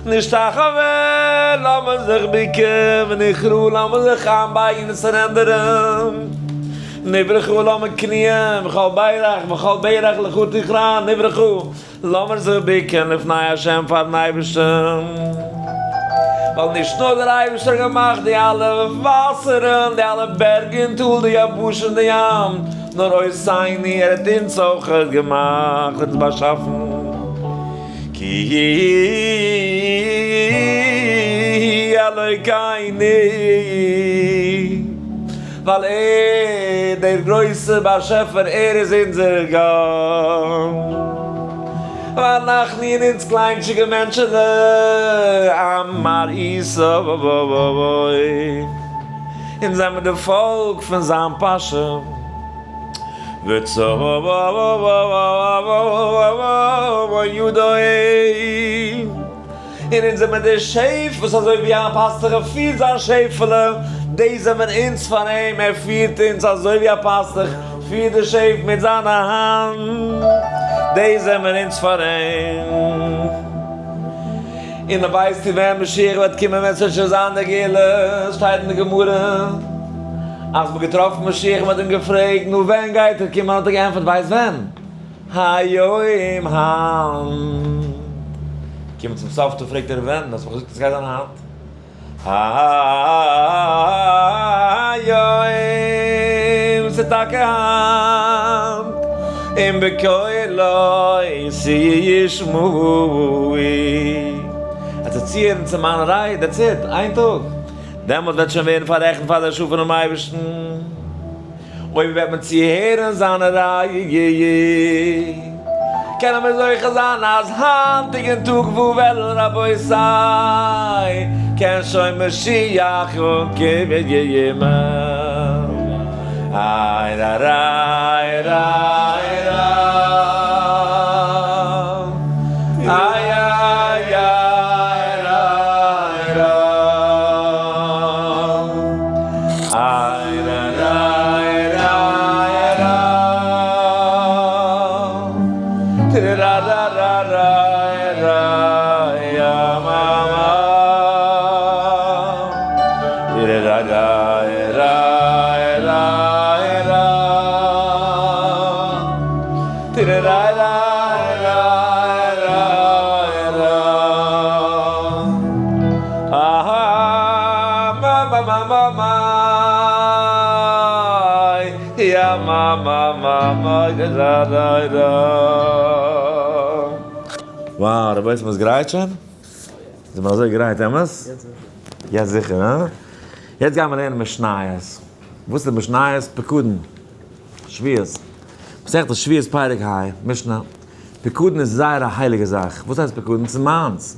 נשתחווה, לאמיר זיך בוקן, ונכרעה, לאמיר זיך איינבייגן און surrender ן, נברכה, לאמיר קניען, וכל ברך, וכל ברך לך תכרע, נברכה, לאמיר זיך בוקן לפני השם פארן אייבערשטן. ווייל נישט נאר דער אייבערשטער האט געמאכט די אלע וואסערן, די אלע בערג און טאל, די יבשה און די ים, נאר אותנו, ער האט אונז אויכעט געמאכט, אונז באשאפן. כי אלוקינו, ווייל ער, דער גרויסער באשעפער, ער איז אונזער גאט. ואנחנו און אונז קליינטשיגע מענטשעלע, עם מרעיתו, אונז זעמיר די פאלק פון זיין פאשע. וצאן ידו, און אונז זעמיר די שעף וואס אזוי ווי א פאסטוך פירט זיין שעפעלע, דאס זעמיר אונז פאר אים, ער פירט אונז אזוי ווי א פאסטוך פירט די שעף מיט זיינע האנט, דאס זעמיר אונז פאר אים. און ווייסטו ווען משיח וועט קומען ווען ס'וועט שוין זיין די גאולה? שטייט אין די גמרא אז מ'האט געטראפן משיח און מ'האט אים געפרעגט נו ווען גייט ער קומען האט ער געענטפערט ווייסט ווען? היום היינט. קומען צום סוף טאג פרעגט ער ווען? האסט מיך געזאגט עס גייט זיין היינט. היום, ס'איז טאקע היינט, און בקולו ישמעו. אז זיי צוהערן צו מיינע רייד, that's it, איין טאג, דעמאלט וועט שוין ווערן פאררעכנט פאר דער שעה פונעם אייבערשטן. אויב וועט מען צוהערן זיינע רייד, קענען מיר זוכה זיין אז היינטיגן טאג וואו וועלן רבותי קען שוין משיח אנקומען. איי רא רא רא רא איי איי איי רא רא איי רא רא רא רא רא רא רא רא רא יא מא מא רא רא רא רא רא רא רא רא רא רא אהא מא מא מא מא מא יא מא מא מא מא רא רא רא. Wow, רבותי, מ'איז גרייט שוין? איז מען אזוי גרייט, אמת? יעצט זיכער, הא? יעצט גייען מיר לערנען משניות. וואס איז משניות? פקדון. שבועות. מסכת שבועות פרק ה, משנה. פקדון איז זייער א הייליגע זאך. וואס הייסט פקדון? ס'איז מיינס.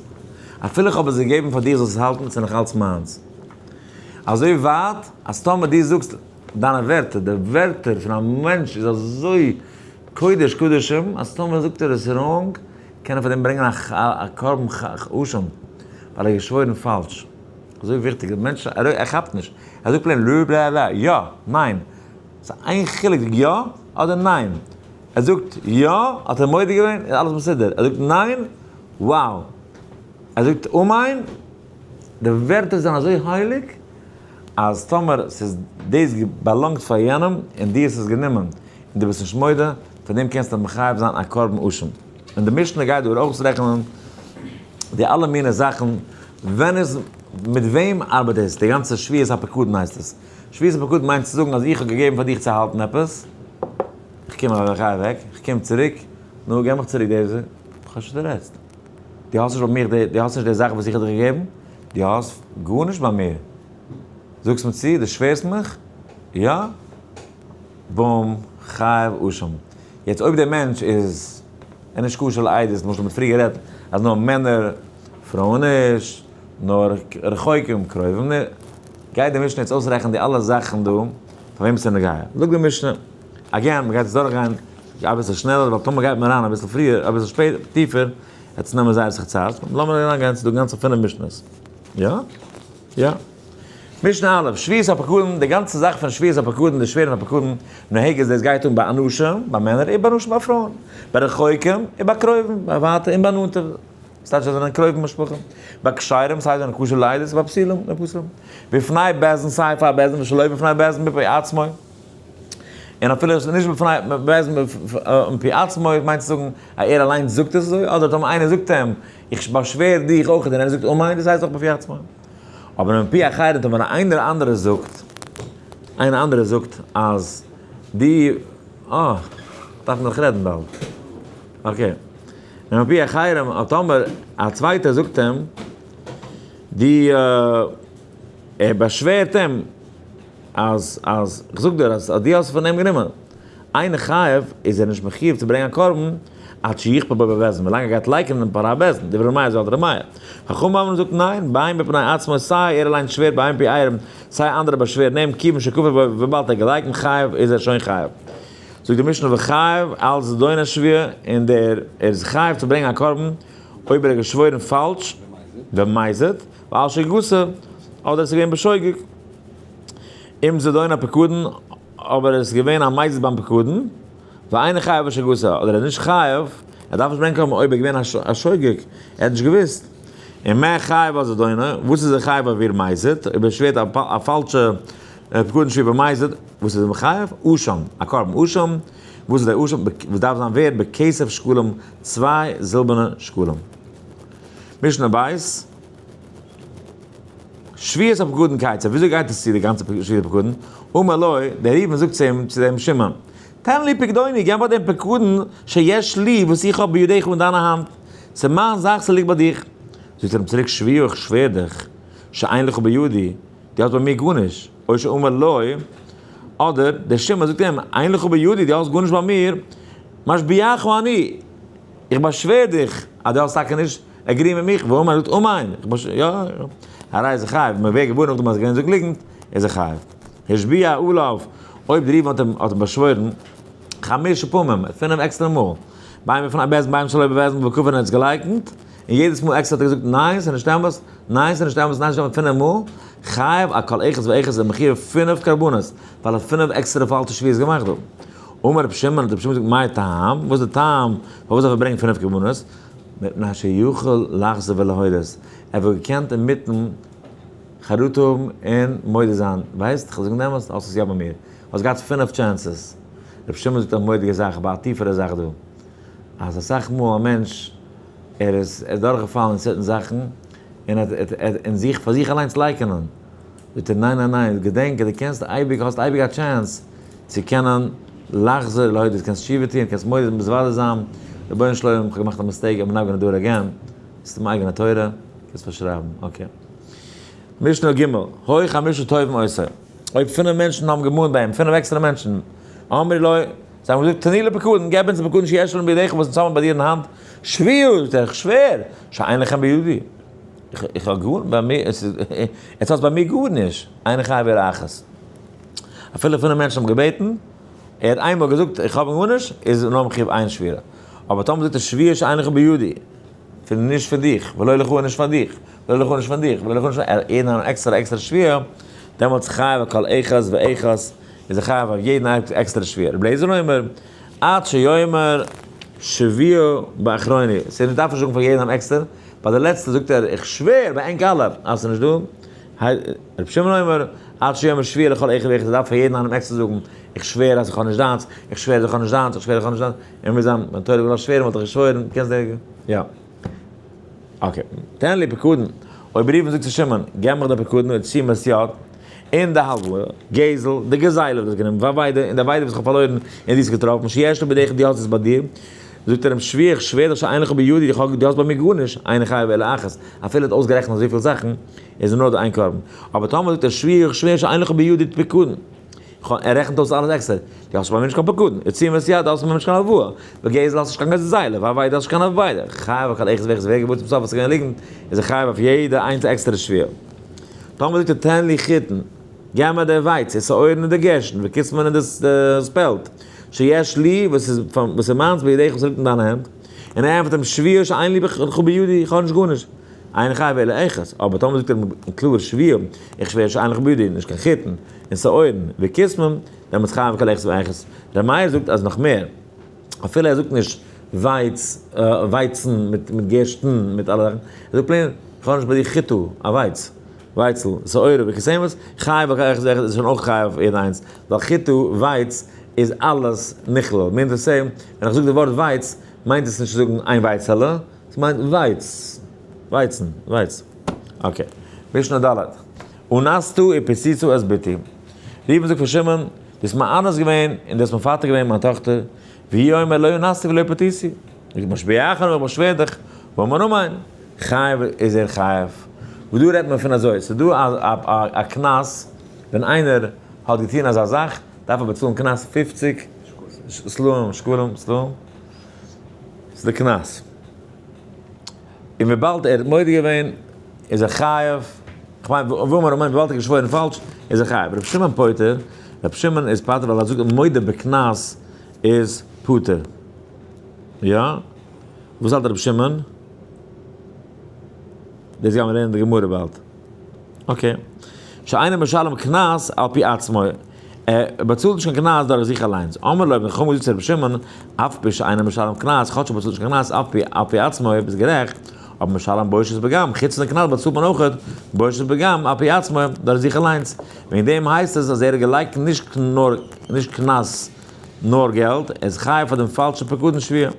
אפילו איך האב עס געגעבן פאר דיר זאלסט עס האלטן, ס'איז נאך אלץ מיינס. אזוי ווייט אז טאמער דו זאגסט דיינע ווערטער, די ווערטער פון א מענטש איז אזוי קודש קדשים, אז טאמער זאגט ער עס wrong, קען ער פאר דעם ברענגען א קרבן אשם, ווייל ער האט געשוואוירן פאלש. אזוי וויכטיג, דער מענטש, ער כאפט נישט. ער זאגט plain ל ב ל, יא, ניין. ס'איז איין חילוק יא אדער ניין. ער זאגט יא, האט ער מודה געווען, איז אלעס מסודר. ער זאגט ניין, wow. ער זאגט אמן, די ווערטער זענען אזוי הייליג, אז טאמער ס'איז דאס באלאנגט פאר יענעם, און דו האסט עס גענומען, און דו ביסט נישט מודה, פאר דעם קענסטו מחייב זיין א קרבן אשם. און די משנה גייט דא אויסרעכענען די אלע מיני זאכן, ווען איז מיט וועם ארבעט דאס? די גאנצע שבועת הפקדון הייסט עס. שבועת הפקדון מיינט צו זאגן אז איך האב געגעבן פאר דיך צו האלטן עפעס, איך קום אוועק, איך גיי אוועק, איך קום צוריק, נו, געב מיך צוריק די, איך האב שוין די רעסט. דו האסט נישט ביי מיר די, דו האסט נישט די זאך וואס איך האב דיר געגעבן, דו האסט גארנישט ביי מיר. זאגסט מיר צו, דו שווערסט מיך? יא? בום, חייב אשם. יעצט אויב דער מענטש איז ער נישט כשר לעדות, למשל מ'האט פריער גערעדט אז נאר מענער, פרויען נישט, נאר רחוקים קרובים נישט, גייט די משנה יעצט אויסרעכענען די אלע זאכן דא פאר וועם ס'איז נוגע. זאגט די משנה, again, מ'גייט עס דורכגיין אביסל שנעלער ווייל טאמער גייט מען אריין אביסל פריער, אביסל שפעטער, טיפער, וועט עס נעמען זייער אסאך צייט. לאמיר אריינגיין, ס'איז דא גאנצע פינף משנה'ס. יא? יא. משנה א', שבועת הפקדון, די גאנצע זאך פון שבועת הפקדון, די שווערן הפקדון, נוהגת דאס גייט אן ביי אנשים, ביי מענער, און ביי נשים ביי פרויען, ביי רחוקים און ביי קרובים, ביי ווייטע און ביי נאנטע, ס'טייטש זיי זענען קרובים משפחה, ביי כשרים סיי זענען כשר לעדות, ביי פסולים, ביי פסולים, בפני בית דין סיי פאר בית דין ושלא בפני בית דין מפי עצמו, און אפילו עס איז נישט בפני בית דין מפי עצמו מיינט צו זאגן אז ער אליינס זאגט עס אזוי, אדער טאמער איינער זאגט אים איך באשווער דיך אויך און ער זאגט אמן דאס הייסט אויך מפי עצמו. אבער מפי אחרים טאמער איינער אנדערע זאגט, איינער אנדערע זאגט אז די, אה, דארף מען דאך רעדן באלד. okay. מפי אחרים טאמער א צווייטער זאגט אים די, ער באשווערט אים אז, אז, כ'זאג דיר אז דו האסט פון אים גענומען. אינו חייב, איז ער נישט מחיוב צו ברענגען א קרבן, עד שיכפר בו בבית דין, ווילאנג ער גייט לייקענען פאר א בית דין, דברי ר' מאיר זאגט ר' מאיר. חכמים אמרו זאגט ניין, בין מפני עצמו סיי ער אליין שווערט בין מפי אחרים, סיי אנדערע באשווערן אים, כיוון שכפר בו וויבאלד ער האט געלייקנט חייב איז ער שוין חייב. זאגט די משנה וחייב על זדון השבועה, און דער ער איז חייב צו ברענגען א קרבן אויב ער האט געשוואוירן פאלש, במזיד, ועל שגגתו, אדער עס איז געווען בשוגג. אם זדון הפקדון, אבער עס איז געווען א מזיד ביים פקדון, ואינו חייב בשגגתו, אדער ער איז נישט חייב, ער דארף נישט ברענגען קרבן אויב ער איז געווען א שוגג, ער האט נישט געוואוסט. און מה חייב על זדונו, וואס איז ער חייב אויב ער מזיד, אויב ער שווערט א פאלשע פקדון שבועה במזיד, וואס איז ער מחייב? אשם, א קרבן אשם, וואס איז דער אשם? וואס דארף זיין ווערד בכסף שקלים, צוויי זילבערנע שקלים. משנה בית. שבועת הפקדון כיצד, וויאזוי גייט עס צו די גאנצע שבועת הפקדון? אמר לו, דער ראובן זאגט צו אים, צו דעם שמעון, תן לי פקדוני, געב מיר דעם פקדון שיש לי, וואס איך האב בידיך אין דיינע האנט, ס'איז מיין זאך, ס'ליגט ביי דיך. זאגט ער אים צוריק, שבועה, איך שווער דיך, שאין לך בידי, דו האסט ביי מיר גארנישט, או שאמר לו, אדער דער שמעון זאגט אים, אין לך בידי, דו האסט גארנישט ביי מיר, משביעך אני, איך באשווער דיך אז דו האסט טאקע נישט, agree מיט מיך, ואמר זאגט אמן, איך באש יא, הרי זה חייב, מען ווערט געוואר נאכדעם אז ער געווען זאגט ליגנט, איז ער חייב. השביע עליו, אויב די ראובן האט אים האט אים באשוואוירן, חמש פעמים, פינף עקסטערע מאל, בין בפני בית דין בין שלא בבית דין וכפר און ער האט עס געלייקנט, און יעדעס מאל עקסטער האט ער געזאגט ניין ס'איז נישט אמת, ניין ס'איז נישט אמת, ניין ס'איז נישט אמת, פינף מאל, חייב על כל אחד ואחד איז ער מחיוב פינף קרבנות, ווייל ער האט פינף עקסטערע פאלשע שבועות געמאכט דא. אמר רבי שמעון, האט רבי שמעון געזאגט מאי טעם, וואס איז די טעם פארוואס דארף ער ברענגען פינף קרבנות? מפני שיכול לחזור ולהודות, ער וואלט געקענט אינמיטן חרטה האבן און מודה זיין, ווייסט, כ'וועל זאגן די אמת, האסט עס יא ביי מיר, האסט געהאט פינף chances. רבי שמעון זאגט א מורא'דיגע זאך, אבער א טיפערע זאך דא, אז אסאך מאל א מענטש, ער איז ער איז דורכגעפאלן אין certain זאכן, און ער האט אין זיך פאר זיך אליינס לייקענען, זאגט ער ניין ניין ניין, געדענק אז דו קענסט אייביג, האסט אייביג א chance צו קענען לחזור ולהודות, קענסט תשובה טון, קענסט מודה מתוודה זיין, רבונו של עולם איך האב געמאכט א mistake, I'm not gonna do it again, ס'איז מיין אייגענע תורה, קענסט פארשרייבן, okay. משנה ג', היו חמשה תובעין אותו, אויב פינף מענטשן האבן געמאנט ביי אים, פינף עקסטערע מענטשן, אמרו לו, זיי האבן געזאגט, תנו לפקדון, געב אונז די פקדון שיש לנו בידיך וואס אונז האבן ביי דיר אין האנט, שבועה, זאגט ער, איך שווער, שאין לכם בידי. איך האב גאר ביי מיר, עס איז, עטס האטס ביי מיר גארנישט, אינו חייב אלא אחת. אפילו פינף מענטשן האבן געבעטן, ער האט איינמאל געזאגט איך האב גארנישט, איז נאר מחיוב איין שבועה. אבער טאמער זאגט ער שבועה שאין לך בידי, פון נישט פון דיך, ולא לך און נישט פאר דיך, ולא לך און נישט פון דיך, ולא לך און נישט פון דיך, יעדן אן עקסטערע עקסטערע שבועה, דעמאלטס חייב על כל אחד ואחד, איז ער חייב אויף יעדן עקסטערע שבועה. רבי אליעזר אומר, עד שיאמר שבועה באחרונה, ס'איז נישט דארף נישט זאגן פאר יעדן עקסטער, ביי די לעצטע זאגט ער איך שווער ביי ענק אלע אז ס'איז נישט דא, רבי שמעון אומר עד שיאמר שבועה לכל אחד ואחד, דארף פאר יעדן איינעם עקסטער זאגן איך שווער אז איך האב נישט דיינס, איך שווער אז איך האב נישט דיינס, איך שווער איך האב נישט דיינס, און מיר זיין ווען תורה וויל שווערן וואלט איך געשוואוירן, קענסט די יא. okay, תן לי פקדון, אויב ראובן זאגט צו שמעון, געב מיך די פקדון ורצועת יד, און די הלוואה, גזל, די גזילה וואס האסט גענומען, ואבידה, און די אבידה וואס איך האב פארלוירן און דו האסט געטראפן, שיש לי בידך, דו האסט עס ביי דיר. זאגט ער אים, שבועה, איך שווער דיך שאין לך בידי, איך האב, דו האסט ביי מיר גארנישט, אינו חייב אלא אחת, אפילו ער האט אויסגערעכנט אזויפיל זאכן, איז נאר דא איין קרבן. אבער טאמער זאגט ער, שבועה, איך שווער שאין לך בידי פקדון, ער רעכנט אויס אלעס עקסטער, דו האסט ביי מיר נישט קיין פקדון, ורצועת יד, דו האסט ביי מיר נישט קיין הלוואה, וגזל האסט נישט קיין גזילה, ואבידה האסט נישט קיין אבידה, חייב על כל אחד ואחד, ווער געוואר צום סוף אז ס'איז געווען ליגנט, איז ער חייב אויף יעדע איינס עקסטערע שבועה. טאמער זאגט ער תן לי חיטין, געב מיר די ווייץ, ושעורין און די גערשטן, וכסמין און די spelt, שיש לי, וואס איז וואס איז מיינס בידיך וואס ליגט אין דיינע הענט, און ער ענטפערט אים שבועה שאין לי לך בידי, איך האב נישט גארנישט, אינו חייב אלא אחת, אבער טאמער זאגט ער אים קלאר שבועה, איך שווער שאין לך בידי, נישט קיין חיטין, און שעורין, וכסמין, דעמאלטס חייב כל אחד ואחת. ר' מאיר זאגט אז נאך מער, אפילו ער זאגט נישט ווייץ, ווייצן מיט גערשטן מיט אלע זאכן, ער זאגט plain, איך האב נישט ביי דיר חיטה, א ווייץ, ווייצל, שעורה וכסמת, חייב על כל אחד ואחד איז שוין אויך חייב אויף יעדע איינס, ווייל חיטה, ווייץ, איז אלעס נכלל, מיינט עס same, ווען איך זאג די ווארט ווייץ, מיינט עס נישט צו זאגן איין ווייצעלע, עס מיינט ווייץ, ווייצן, ווייץ. okay. משנה ד'. אנסת ופתית את בתי. ראובן זאגט פאר שמעון, דו האסט מאנס געווען און דו האסט מפתה געווען מיין טאכטער, והוא אומר לא אנסתי ולא פתיתי. זאגט משביעך אני איך באשווער דיך, ואמר אמן, חייב איז ער חייב. וואס דא רעדט מען פון אזוי, ס'איז דא א קנס ווען איינער האט געטון אזא זאך, דארף ער באצאלן קנס 50 סלעים, שקלים, סלעים, ס'איז די קנס. און וויבאלד ער האט מודה געווען איז ער חייב, כ'מיין ואמר אמן וויבאלד ער האט געשוואוירן פאלש איז ער חייב. רבי שמעון פוטר, רבי שמעון איז פטור ווייל ער זאגט מודה בקנס איז פטור. יא? וואס האלט רבי שמעון? דאס גייען מיר לערנען אין די גמרא באלד. okay. שאינו משלם קנס על פי עצמו. ער באצאלט נישט קיין קנס דורך זיך אליינס. אמר לו, האבן די חכמים געזאגט צו רבי שמעון, אף פי שאינו משלם קנס, כאטש ער באצאלט נישט קיין קנס על פי עצמו, ביסט גערעכט, אבער משלם בושת פגם, חוץ פון די קנס באצאלט מען אויך בושת פגם על פי עצמו, דורך זיך אליינס. וועגן דעם הייסט עס אז ער האט געלייגט נישט נאר נישט קנס נאר געלט, ער איז חייב פאר דעם פאלשן פקדון שבועה.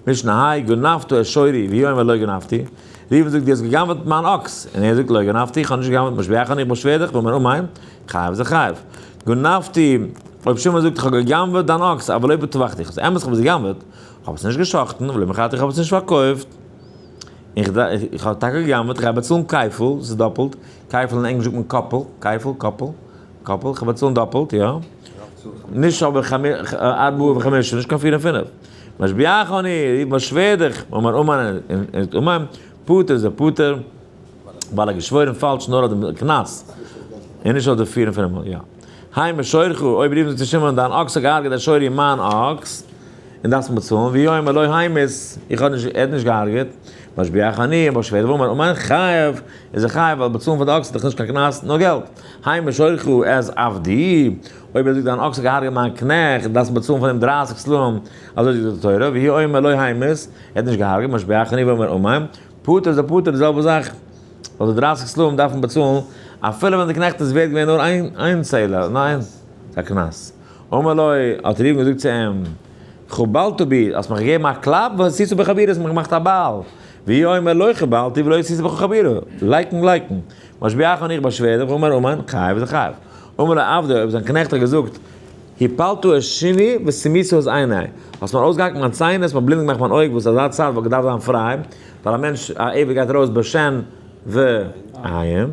משנה ה', גנבת את שורי, והוא אומר לא גנבתי. ראובן זאגט דו האסט גע'גנב'עט מיין אקס, און ער זאגט לא גנבתי, איך האב נישט גע'גנב'עט, משביעך אני, איך באשווער דיך, ואומר אמן, חייב איז ער חייב. גנבתי, אויב שמעון זאגט איך האב גע'גנב'עט דיין אקס, אבל לא טבחתי, איך האב עס אמת איך האב עס גע'גנב'עט, איך האב עס נישט גע'שחט'ן, ולא מכרתי איך האב עס נישט פארקויפט, איך האב טאקע גע'גנב'עט, איך גיי באצאלן כפל, דאס איז דאפלט, כפל אין ענגליש זאגט מען קאפל, כפל, קאפל, קאפל, איך גיי באצאלן דאפלט, יא. נישט אבער ארבעה וחמישה, נישט קיין פיר און פינף. משביעך אני, איך באשווער דיך, אמר אמן, און אמן, פטור איז ער פטור, ווייל ער האט געשוואוירן פאלש נאר אויף דעם קנס, און נישט אויף די פיר און פינף מאל, יא. המית שורך, אויב רופן זיי צו שמעון, דיין אקס האט געהארגעט את שורי מיין אקס, און דארפסט באצאלן, והוא אומר לא המית, איך האב נישט, ער האט נישט געהארגעט, משביעך אני, איך באשווער דיך, ואמר אמן, חייב, איז ער חייב, ווייל באצאלן פאר די אקס איז דאך נישט קיין קנס, נאר געלט. המית שורך את עבדי, אויב ער זאגט דיין אקס האט געהארגעט מיין קנעכט, דארפסטו באצאלן פאר דעם 30 סלעים, אזוי זאגט די תורה, והוא אומר לא המית, ער האט נישט געהארגעט, משביעך אני ואומר אמן, פטור איז ער פטור די זעלבע זאך, ווייל די 30 סלעים דארף מען באצאלן, אפילו ווען די קנעכט איז ווערט געווען נאר איין סלע, נאר איין, ס'איז א קנס. אמר לו, האט ראובן געזאגט צו אים, חבלת בי, האסט מיך געגעבן א קלאפ, ועשית בי חבורה, האסט מיך געמאכט א בעל. והוא אומר לא חבלתי ולא עשית בך חבורה, לייקן לייקן. משביעך אני איך באשווער דיך, ואומר אמן, חייב איז ער חייב. אמר לו עבדו, אויב זיין קנעכט האט געזאגט, הפלת את שיני וסמית את עיני, האסט מיר אויסגעהאקט מיין ציין, האסט מיר בלינד געמאכט מיין אויג, וואס אזא צייט וואלט געדארפט זיין פריי, ווייל א מענטש, א עבד גייט ארויס בשן ועין.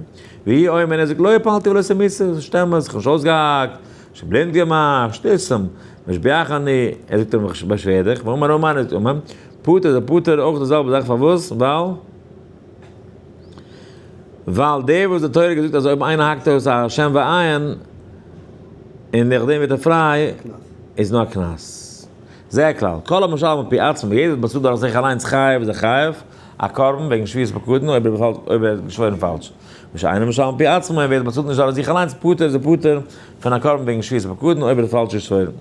והוא אומר, ער זאגט, לא הפלתי ולא סמיתי, ס'שטעמט, איך האב נישט אויסגעהאקט, נישט בלינד געמאכט, שטותים, משביעך אני, ער זאגט אים, איך באשווער דיך, ואמר אמן, ער זאגט אמן, פטור איז ער פטור, אויך די זעלבע זאך, פארוואס? ווייל. ווייל דער וואס די תורה האט געזאגט אז אויב איינער האקט אויס א שן ועין און נאכדעם ווערט ער פריי איז נאר קנס. זה הכלל, כל המשלם על פי עצמו, יעדער וואס באצאלט דורך זיך אליינס חייב איז ער חייב א קרבן וועגן שבועת פקדון אויב ער אויב ער האט געשוואוירן פאלש. ושאינו משלם על פי עצמו, און ווער עס באצאלט נישט דורך זיך אליינס פטור איז ער פטור פון א קרבן וועגן שבועת פקדון אויב ער האט פאלש געשוואוירן.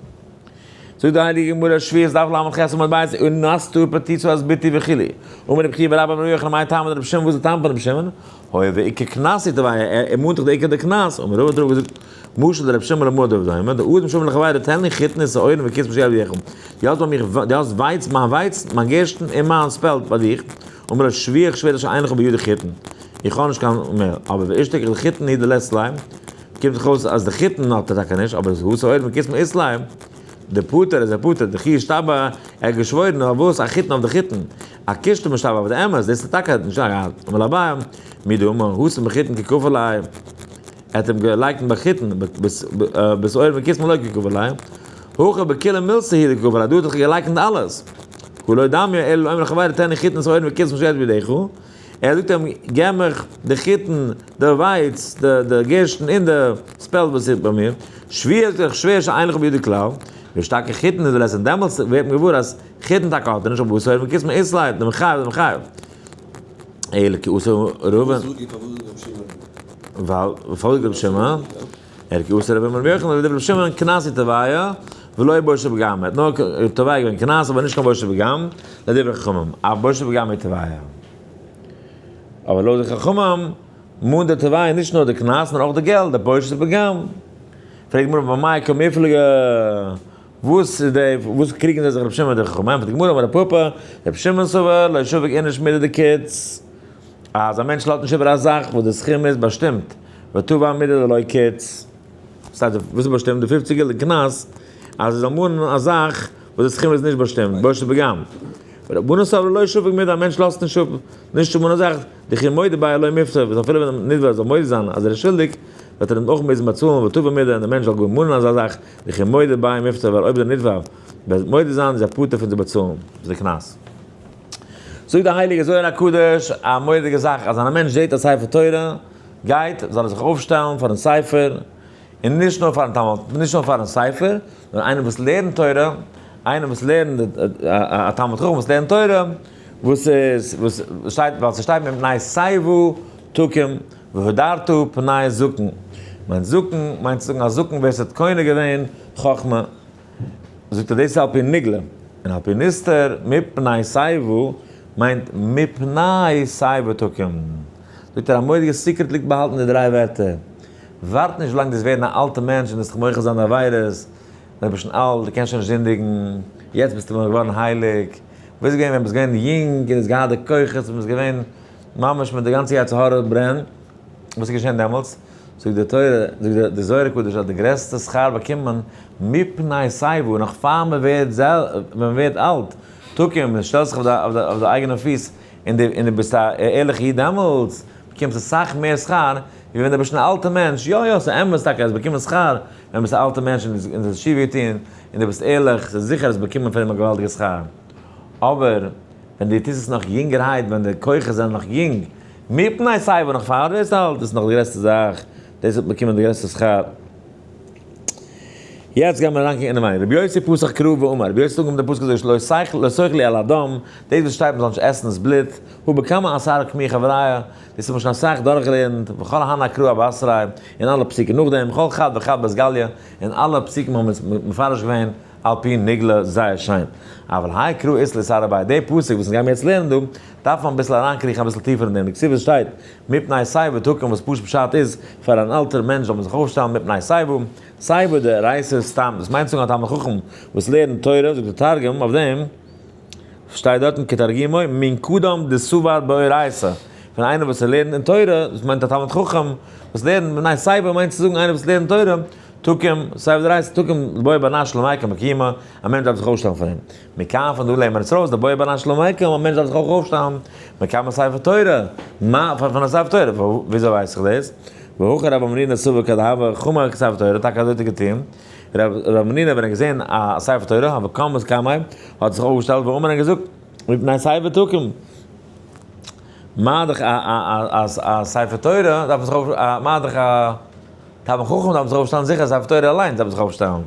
זאגט די הייליגע גמרא, שבועות דף ל"ח עמוד ב', אנסת ופתית את בתי וכו'. אמר רבי חייא בר אבא אמר רבי יוחנן מאי טעמא דרבי שמעון וואס איז די טעם פון רבי שמעון? הואיל ועיקר קנס הוא תביעה, ער מאנט דאך די עיקר די קנס, אמר רבא האט רבא געזאגט, משל דרבי שמעון למה הדבר דומה, דאדם שאמר לחבירו תן לי חיטין ושעורין וכסמין שיש בידך, דו האסט ביי מיך, דו האסט ווייץ, מיין ווייץ, מיין גערשטן און מיין spelt ביי דיך, אמר לו שבועה איך שווער שאין לך בידי חיטין. איך האב נישט קיין מעל, אבער ואשתכח דחיטין הוא דלית ליה, קומט דאך אויס אז די חיטין האט ער טאקע נישט, אבער הא שעורים וקיסמא אית ליה, די פטור איז ער פטור, דכי אשתבע, ער האט געשוואוירן אויף וואס? א חיטין אויף די חיטין, אכושתא משתבע אויף די אמת, דאס איז טאקע נישט א אמר לאביי, מי דאמר התם בחיטין כי כפר ליה, ער האט אים געלייקנט ביי חיטין, בשעורים וקיסמא לא כי כפר ליה, הכא בכולהו מילתא הוא דקא כפר ליה, דא האט ער דאך געלייקנט אלעס, הא לא דמיא אלא לאומרה לחבירו תן לי חיטין ושעורים וקיסמין שיש בידך, ער זאגט אים, געב מיך די חיטן, די ווייץ, די גערשטן און די spelt וואס איז ביי מיר, שבועה זאגט ער, איך שווער שאין לך בידי כלל, ואשתכח חיטין הוא דלית, און דעמאלטס ווערט מען געוואר אז חיטן טאקע האט ער נישט, אבער שעורים וקיסמין אית ליה, דמחייב דמחייב. אלא כי אתא רבין. ווייל, פארוואס זאגט רבי שמעון? אלא כי אתא רבין אמר רבי יוחנן, דברי רבי שמעון, קנס הוא תובע, ולא בושת פגם. ער האט נאר תובע געווען קנס אבער נישט קיין בושת פגם, לדברי חכמים, אף בושת פגם הוא תובע. אבער לויט די חכמים מאנט דער תובע נישט נאר די קנס נאר אויך די געלט, די בושת פגם. פרעגט די גמרא במאי קמיפלגי, וואס איז די, וואס קריגן זיי זיך רבי שמעון מיט די חכמים? ענטפערט די גמרא אמר רב פפא, רבי שמעון סבר לא שביק איניש מידי דקיץ, אז א מענטש לאזט נישט איבער א זאך וואס די סכום איז באשטימט, ותבע מידי דלא קיץ, וואס איז באשטימט? די פופציג גילדען קנס, אז ער זאל מאנען א זאך וואס די סכום איז נישט באשטימט, בושת פגם. ורבנן סברי לא שביק מידי, א מענטש לאזט נישט אפ, נישט אפ אן א זאך, דכי מודה ביה לא מיפטר, וואס אפילו ווען דער נתבע זאל מודה זיין אז ער איז שולדיג, וועט ער אים אויך מוזן באצאלן ותבע מידי און דער מענטש זאל גאר מאנען אזא זאך, דכי מודה ביה מיפטר, ווייל אויב דער נתבע וועט מודה זיין איז ער פטור פון צו באצאלן די קנס. זאגט דער הייליגער זוהר הקדוש א מורא'דיגע זאך, אז ווען א מענטש זעט א ספר תורה גייט, זאל ער זיך אויפשטעלן פארן ספר, און נישט נאר פארן תלמוד, נישט נאר פארן ספר, נאר איינער וואס לערנט תורה, איינער וואס לערנט, א תלמיד חכם וואס לערנט תורה, וואס איז, וואס שטייט, ווייל ס'שטייט מפני שיבה תקום והדרת פני זקן. מיינט זקן, מיינט צו זאגן א זקן ווער ס'האט קונה געווען חכמה. זאגט ער דאס איז על פי נגלה, און על פי נסתר מפני שיבה מיינט מפני שיבה תקום. זאגט ער א מורא'דיגע secret ליגט באהאלטן אין די דריי ווערטער. ווארט נישט ווילאנג דו וועסט ווערן א אלטע מענטש און וועסט זיך מוחל זיין די עבירות, ווען דו ביסט שוין אלט, דו קענסט שוין נישט זינדיגן, יעצט ביסטו נאר געווארן הייליג, וואס איז געווען ווען ביסט געווען יונג און האסט געהאט די כוחות און ביסט געווען ממש מיט די גאנצע יצר הרע ברען, וואס איז געשען דעמאלטס? זאגט די תורה, זאגט די זוהר הקדוש אז די גרעסטע שכר באקומט מען מפני שיבה, נאך פאר מען ווערט ווען מען ווערט אלט, תקום, מען שטעלט זיך אויף די אייגענע פיס און דו ביסט א ערליכע איד דעמאלטס, באקומסטו אסאך מער שכר ווי ווען דו ביסט שוין א אלטע מענטש, יא יא ס'איז אמת טאקע אז באקומען שכר ווען ביסט א אלטע מענטש און דו האסט תשובה געטון און דו ביסט ערליך, ס'איז זיכער אז באקומען פון אים א געוואלדיגע שכר, אבער ווען דו טוסט עס נאך יונגערהייט ווען די כוחות זענען נאך יונג, מפני שיבה נאך פאר דו ווערסט אלט, דאס איז נאך די גרעסטע זאך, דאס וועט באקומען די גרעסטע שכר. יעצט גיימיר אריינקוקן אינעווייניג. רבי יוסי פתח קרא ואמר, רבי יוסי האט אנגעהויבן די פסוק אזוי שלא תאכלו לא תאכלו על הדם, דאס וואס שטייט מ'זאל נישט עסן דאס בלוט, הא בכמה אתר קמי' חבריא, דאס האט מען שוין אסאך דורכגעלערנט, וכל הני קראי אבתריה, און אלע פסוקים נאכדעם, כל חד וחד באתגליא, און אלע פסוקים האבן אונז מפרש געווען על פי נגלה זייער שיין. אבל האי קרא אית לאתערא ביה, די פסוק וואס אונז גיימיר יעצט לערנען דא, דארף מען אביסל אריינקריכן אביסל טיפער אין דעם, דכתיב עס שטייט, מפני שיבה תקום וואס פשוט פשט איז, פאר אן אלטער מענטש זאל מען זיך אויפשטעלן מפני שיבה, שיבה דאורייתא סתם, דאס מיינט זאגן א תלמיד חכם וואס לערנט תורה, זאגט דער תרגום אויף דעם, שטייט דארטן כתרגומו מן קדם דסבר באורייתא, פון איינער וואס לערנט אין תורה, דאס מיינט א תלמיד חכם וואס לערנט, מפני שיבה מיינט צו זאגן איינער וואס לערנט תורה, תקום, שיבה דאורייתא, תקום, בעי בר נש למיקם בקימה, א מענטש דארף זיך אויפשטעלן פאר אים. מכאן פון דא לערנט מען עס ארויס, דבעי בר נש למיקם, א מענטש דארף זיך אויך אויפשטעלן, מקיים א ספר תורה, מה, פון א ספר תורה, וויאזוי ווייס איך דאס? והכא רב המנונא סבר כדהוה חמר כספר תורה, טאקע אזוי האט ער געטון, רב המנונא ווען ער האט געזען א ספר תורה, הוה קם קמיה, האט זיך אויפגעשטעלט ואמר און געזאגט, מפני שיבה תקום. מה דאך א ספר תורה דארף מען זיך אויף, מה דאך א תלמיד חכם דארף מען זיך אויפשטעלן, זיכער א ספר תורה אליינס דארף מען זיך אויפשטעלן.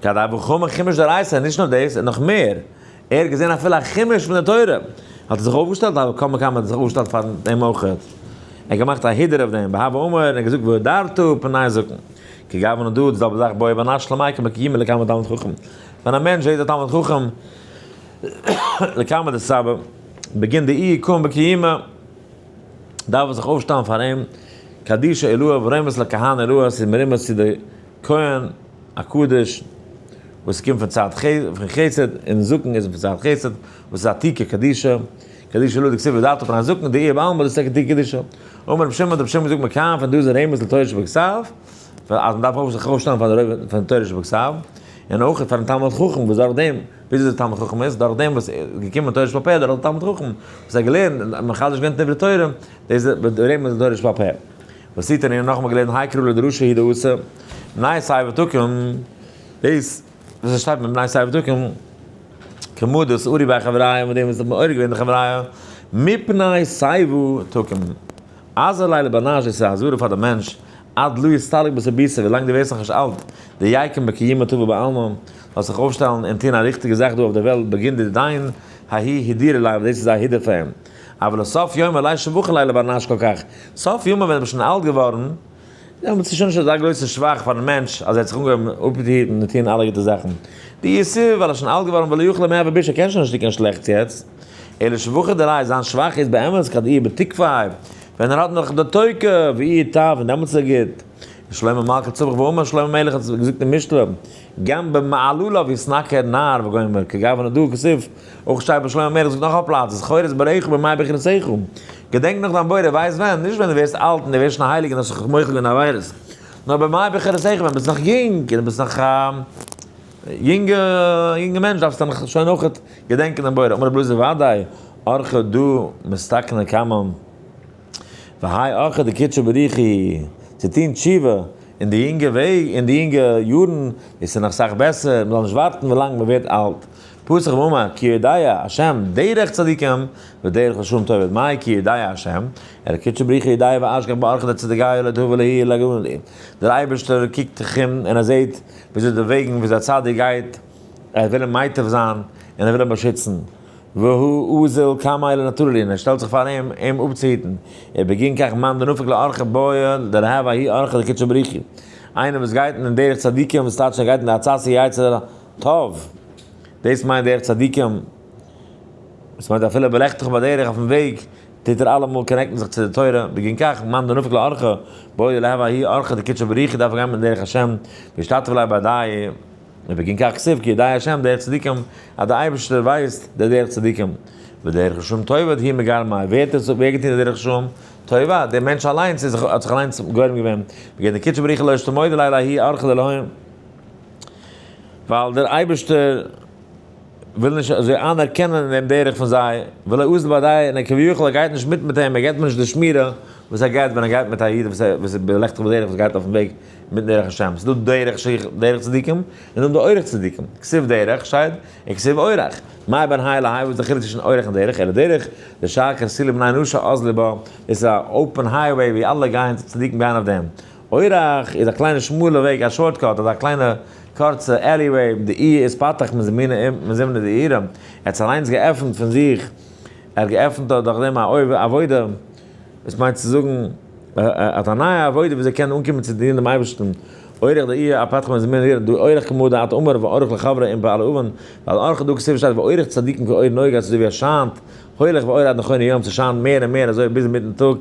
כדהוה חמר חומש דאורייתא, נישט נאר דאס, נאך מער, ער האט געזען אפילו א חומש פון די תורה, האט ער זיך אויפגעשטעלט, הוה קם קמיה האט זיך אויפגעשטעלט פאר דעם אויך. ער האט געמאכט א הידור אויף דעם, והוה אמר, און ער האט געזאגט והדרת פני זקן. כגוונא דא, די זעלבע זאך בעי בר נש למיקם בקימה לקמיה דתלמיד חכם. ווען א מענטש זעט א תלמיד חכם, לקמיה דסבא, בגין דאיהו קאים בקימה, דארף ער זיך אויפשטעלן פאר אים, קדישא עילאה ורומז לכהנא עילאה, ס'איז מרומז צו די כהן הקדוש וואס קומט פון צד פון חסד, און זקן איז פון צד חסד, וואס איז עתיקא קדישא, קדישא לא דכתיב והדרת פני הזקן דאיהו בעלמא דאס איז טאקע די קדושה. אמר רבי שמעון האט רבי שמעון געזאגט מכאן פון דא איז א רמז לתורה שבכתב, אז מען דארף אויך זיך אויפשטעלן פאר די רוב פון תורה שבכתב, און אויך פארן תלמיד חכם וואס דורך דעם, וויאזוי דער תלמיד חכם איז, דורך דעם וואס איז געקומען תורה שבעל פה דורך דעם תלמיד חכם וואס האט געלערנט און מחדש געווען דברי תורה, דאס איז די רמז לתורה שבעל פה. וואס טוט ער און נאכאמאל געלערנט האי קרא לדרשה היא דאתא, מפני שיבה תקום, דאס וואס עס שטייט מפני שיבה תקום, כמדות ארי ביי חבריא, מיט דעם איז מעורר געווען די חבריא, מפני שיבה תקום. אזהר לילה בנש איז א אזהרה פאר די מענטש, עד לא יסתלק בסביסא, ווילאנג דו ווערסט נאכנישט אלט, דייקן בקיומא טבא בעלמא, זאלסט זיך אויפשטעלן און טון א ריכטיגע זאך דא אויף דער וועלט, בגין דדיין ההיא הידירא ליה, דאס איז א הידור פאר אים. אבל לסוף יומא ליה שבחא ליה לבר נש כל כך, סוף יומא ווען דו ביסט שוין אלט געווארן, דעמאלטס איז שוין נישט אזא גרויסע שבח פארן מענטש אז ער האט זיך אנגעהויבן אפהיטן און טון אלע גוטע זאכן. די יסוד ווייל ער איז שוין אלט געווארן ולא יוכל למהווה בישא, ער קען שוין נישט טון קיין שלעכטס יעצט, אלא שבחא דליה, זיין שבח איז באמת כד איהו בתוקפיה, ווען ער האט נאך די תוקף, ואיהו טב, און דעמאלטס איז ער גוט. און שלמה מלכא צווח ואמר, שלמה המלך האט געזאגט אין משלי, גם במעלליו יתנכר נער וגומר, כגוונא דא כתיב, אויך שטייט ביי שלמה המלך זאגט נאך א פלאץ, זכור את בוראך בימי בחורותיך, געדענק נאך דיין בורא, ווייסט ווען, נישט ווען דו ווערסט אלט און דו ווערסט שוין הייליג און האסט זיך מוחל געווען עבירות, נאר בימי בחורותיך ווען ביסט נאך יונג און ביסט נאך א יונגע יונגע מענטש דארפסטו נאך שוין אויך געדענקען דעם בורא, אמר רבי אלעזר ודאי אורחא דא מסתכנא קמא והאי אורחא דקודשא בריך הוא, צו טון תשובה אין די יונגע וועג, אין די יונגע יארן, דאס איז נאך סאך בעסער, מען זאל נישט ווארטן ווילאנג מען ווערט אלט. פתח ואמר כי יודע השם דרך צדיקים ודרך רשעים תאבד מאי כי יודע השם אלא קודשא בריך הוא יודע ואשגח באורחא דצדיקיא לא תהא להו לגאולה לי דער אייבערשטער קוקט זיך אום און ער זעט וויאזוי די וועגן וויאזוי א צדיק גייט ער וויל אים מייטב זיין און ער וויל אים באשיצן והוא אזיל קמיה לנטרא ליה און ער שטעלט זיך פאר אים אים אפצוהיטן ובגין כך מאן דנפיק לאורחא בעי דלהוי ההוא אורחא דקודשא בריך הוא איינער וואס גייט אין דרך צדיקים וואס טייטש ער גייט אין די עצת יצר טוב, דאס מיינט דרך צדיקים, דאס מיינט אפילו בלכתך בדרך אויפן וועג, טוט ער אלעמאל connect ן זיך צו די תורה, בגין כך מאן דנפיק לאורחא, בעי דלהוי ההוא אורחא דקודשא בריך הוא דארף ער גיין מיטן דרך השם, וישתתף ליה בהדיה, ובגין כך כתיב כי יודע השם דרך צדיקים, אז דער אייבערשטער ווייסט די דרך צדיקים, ודרך רשעים תאבד היא מגרמיה, ווער האט עס ווער געטון די דרך רשעים תאבד? דער מענטש אליינס איז האט זיך אליינס גורם געווען, בגין דקודשא בריך הוא לא אשתמודע ליה לההוא אורחא דלהון. ווייל דער אייבערשטער וויל נישט אזוי אנערקענען דעם דרך פון זיי, ולא אזיל בהדיה, און ער כביכול ער גייט נישט מיט מיט אים, ער געבט אים נישט די שמירה וואס ער געבט ווען ער גייט מיט א איד וואס איז בלכתך בדרך וואס גייט אויפן וועג מיטן דרך השם, ס'איז דא דרך שיך דרך צדיקים און נאכדעם דא אורח צדיקים, כתיב דרך שטייט און כתיב אורח, מאי בין האי להאי וואס איז די חילוק צווישן אורח און דרך, אלא דרך דשאר כרסולי בני נשא אזלי בה, דאס איז א open highway ווי אלע גייען צדיקים גייען אויף דעם, אורח איז א קליינע שמאלע וועג א shortcut אדער א קליינע קורצע alleyway, די אי איז פתח מזימנא דאירא, ער האט עס אליינס געעפנט פון זיך, ער האט געעפנט דורך דעם א עבודה, דאס מיינט צו זאגן ער האט א נייע עבודה וויאזוי ער קען אנקומען צו דינען דעם אייבערשטן, אורח דאירא הפתח מזימנא דאירא, דא אורח כמו דאת אמר ואורח לחברא אין בעל אבן, ווייל אורחא דא כתיב שטייט ואורח צדיקים כאור נוגה אזוי ווי עס שיינט, הולך ואור עד נכון יום, ס'שיינט מער און מער אזוי ביז אינמיטן טאג.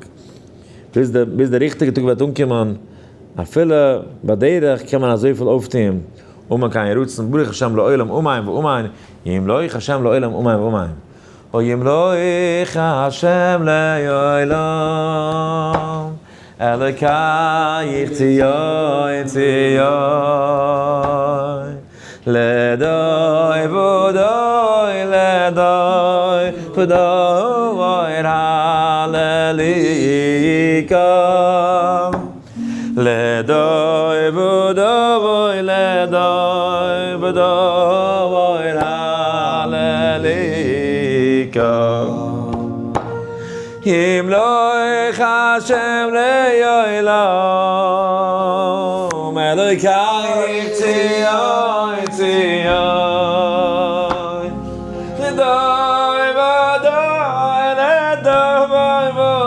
ביז די ביז די ריכטיגע טאג וועט אנקומען, אפילו בדרך קען מען אזויפיל אויפטוהן, אמן כן יהי רצון, ברוך השם לעולם אמן ואמן, ימלוך השם לעולם אמן ואמן. אוי ימלוך השם לעולם, אלוקיך ציון ציון, לדור ודור לדור ודור הלליקה לדור ודור לדור ודור הלליקה ימלוך השם לעולם אלוקיך ציון ציון לדור ודור לדור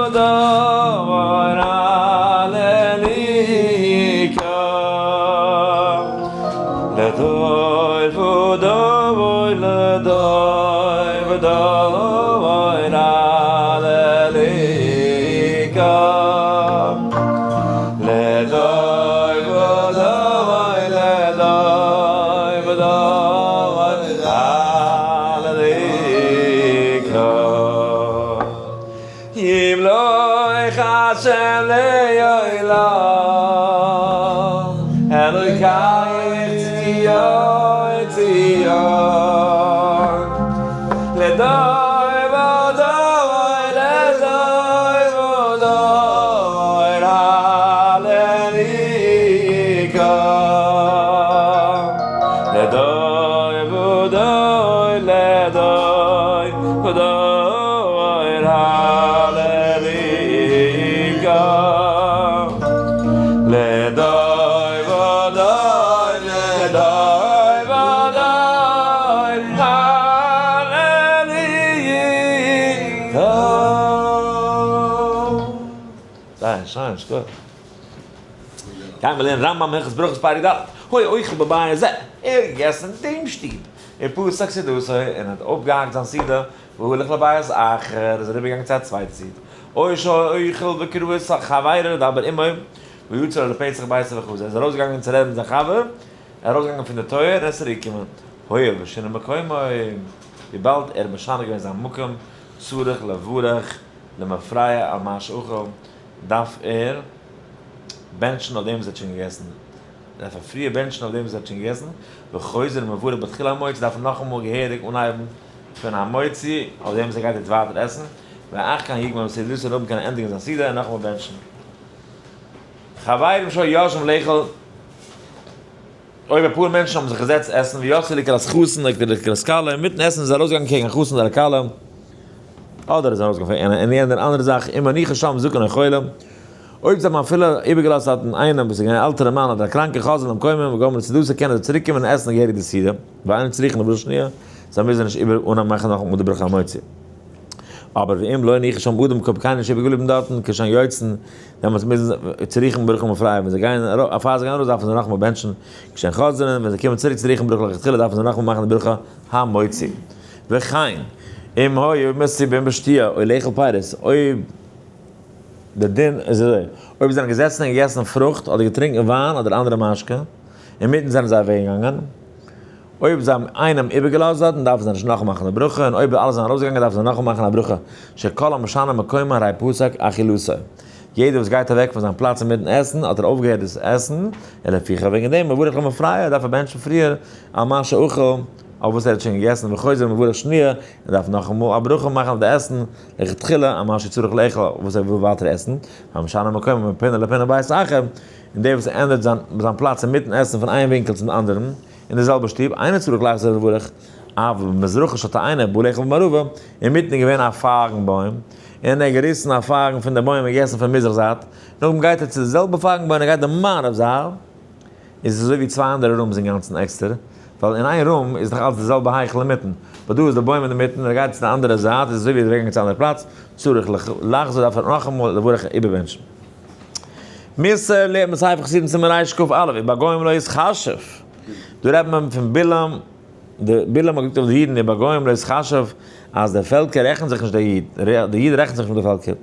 ודור הלליקה לדור ודור לדור ודור הלליקה לדור ודור לדור ודור הלליקה. ימלוך השם לעולם, אלוקייך ציון ציון, לדור ודור לדור ודור הלליקה. לדור ודור לדור ודור הלליקה. לדור ודור לדור ודור הלליקה. זייער שיין, שכוח. גיימיר לערנען רמב ם הלכות ברכות פרק ד', היה אוכל בבית זה, ער האט געגעסן אין דעם שטוב, ופסק סעודתו, און האט אפגעהאקט זיין סעודה, והלך לבית אחר, איז אריבערגעגאנגען צו א צווייטע סעודה, או שהיה אוכל וקרא את חברו לדבר עמו, ויצא לפתח ביתו וחזר, ער איז ארויסגעגאנגען צו רעדן מיט זיין חבר, ער איז ארויסגעגאנגען פון די טויער און איז צוריקגעקומען, הואיל ושינה מקומו, וויבאלד ער האט משנה געווען זיין מקום, צריך לברך למפרע על מה שאכל, דארף ער בענטשן אויף דעם וואס ער האט שוין געגעסן, דארף ער פריער בענטשן אויף דעם וואס ער האט שוין געגעסן, וחוזר ומברך בתחילה המוציא, דארף ער נאכאמאל געהעריג אנהייבן פון המוציא אויף דעם וואס ער גייט יעצט ווייטער עסן, ואחר כן יגמור סעודתו און נאכדעם קען ער ענדיגן זיין סעודה און נאכאמאל בענטשן. חברים שהיו יושבים לאכול, אויב אפאר מענטשן האבן זיך געזעצט עסן, ויצאו לקראת חתן אדער לקראת כלה, אינמיטן עסן איז ארויסגעגאנגען קעגן א חתן אדער א כלה, אדער איז ארויסגעגאנגען פון עני אנדערע זאך, אם הניחו שם זקן או חולה, אויב זיי האבן אפילו איבערגעלאזט דארטן איינעם וואס איז געווען א עלטערע מאן אדער א קראנקער חוזרין למקומם וגומרין סעודתן קענען זיי צוריק קומען און עסן געהעריג די סעודה, ואינן צריכין לברכה שניה, זיי מוזן נישט איבער אנהייבן מאכן נאכאמאל די ברכה המוציא. אבער ואם לא הניחו שם אדם אויב קיינער איז נישט איבערגעבליבן דארטן כשהן יוצאין, דעמאלטס מוזן זיי צריכין ברכה למפרע, ווען זיי גייען ארויס, פאר זיי גייען ארויס דארפן זיי נאכאמאל בענטשן, כשהן חוזרין, ווען זיי קומען צוריק צריכין ברכה לכתחילה דארפן זיי נאכאמאל מאכן די ברכה המוציא. וכן, אם היו מסובין בשתיה או לאכול פירות, אויב דער דין איז אזוי, אויב זיי זענען געזעצן און געגעסן פרוכט אדער געטרינקען וויין אדער אנדערע משקה, אינמיטן זענען זיי אוועקגעגאנגען, אויב זיי האבן איינעם איבערגעלאזט דארטן דארפן זיי נישט נאכמאכן די ברכה, און אויב אלע זענען ארויסגעגאנגען דארפן זיי נאכמאכן א ברכה שכל המשנה מקומו הרי פסק אכילתו. יעדער וואס גייט אוועק פון זיין פלאץ אינמיטן עסן האט ער אויפגעהערט דאס עסן, און לפיכך וועגן דעם מברך למפרע דארף ער בענטשן פריער על מה שאכל, אויף וואס ער האט שוין געגעסן, וחוזר ומברך שניה, ער דארף נאכאמאל א ברכה מאכן אויף די עסן, לכתחילה על מה שצריך לאכול, אויף וואס ער וויל ווייטער עסן, והמשנה מקומו מפינה לפינה בית אחר, און דער וואס ענדערט זיין פלאץ אינמיטן עסן פון איין ווינקל צום אנדערן, אין די זעלבע שטוב, אינו צריך לחזור ולברך, אבל במזרחה של תאנה בא לאכול במערבה, אינמיטן איז געווען א פייגן בוים, און ער האט געריסן א פייגן פון די בוים און געגעסן פון מזרח זייט, נאכדעם גייט ער צו די זעלבע פייגן בוים און ער גייט די מערב זייט, איז עס אזוי ווי צוויי אנדערע rooms אינגאנצן עקסטער, ווייל אין איין room איז דאך אלץ די זעלבע היכל אינמיטן, but דא איז די בוים אינמיטן און ער גייט צו די אנדערע זייט איז אזוי ווי ער איז אוועקגעגאנגען צו א אנדערע פלאץ, צריך לחזור דארף ער נאכאמאל לברך איבערבענטשן. מוסר לערנט מען ספר חסידים סימן רכ"א, ובגוים לא יתחשב. דא רעדט מען פון בלעם, די בלעם האט געזאגט אויף די אידן ובגוים לא יתחשב, אז די פעלקער רעכנט זיך נישט די איד, די איד רעכנט זיך נישט מיט די פעלקער.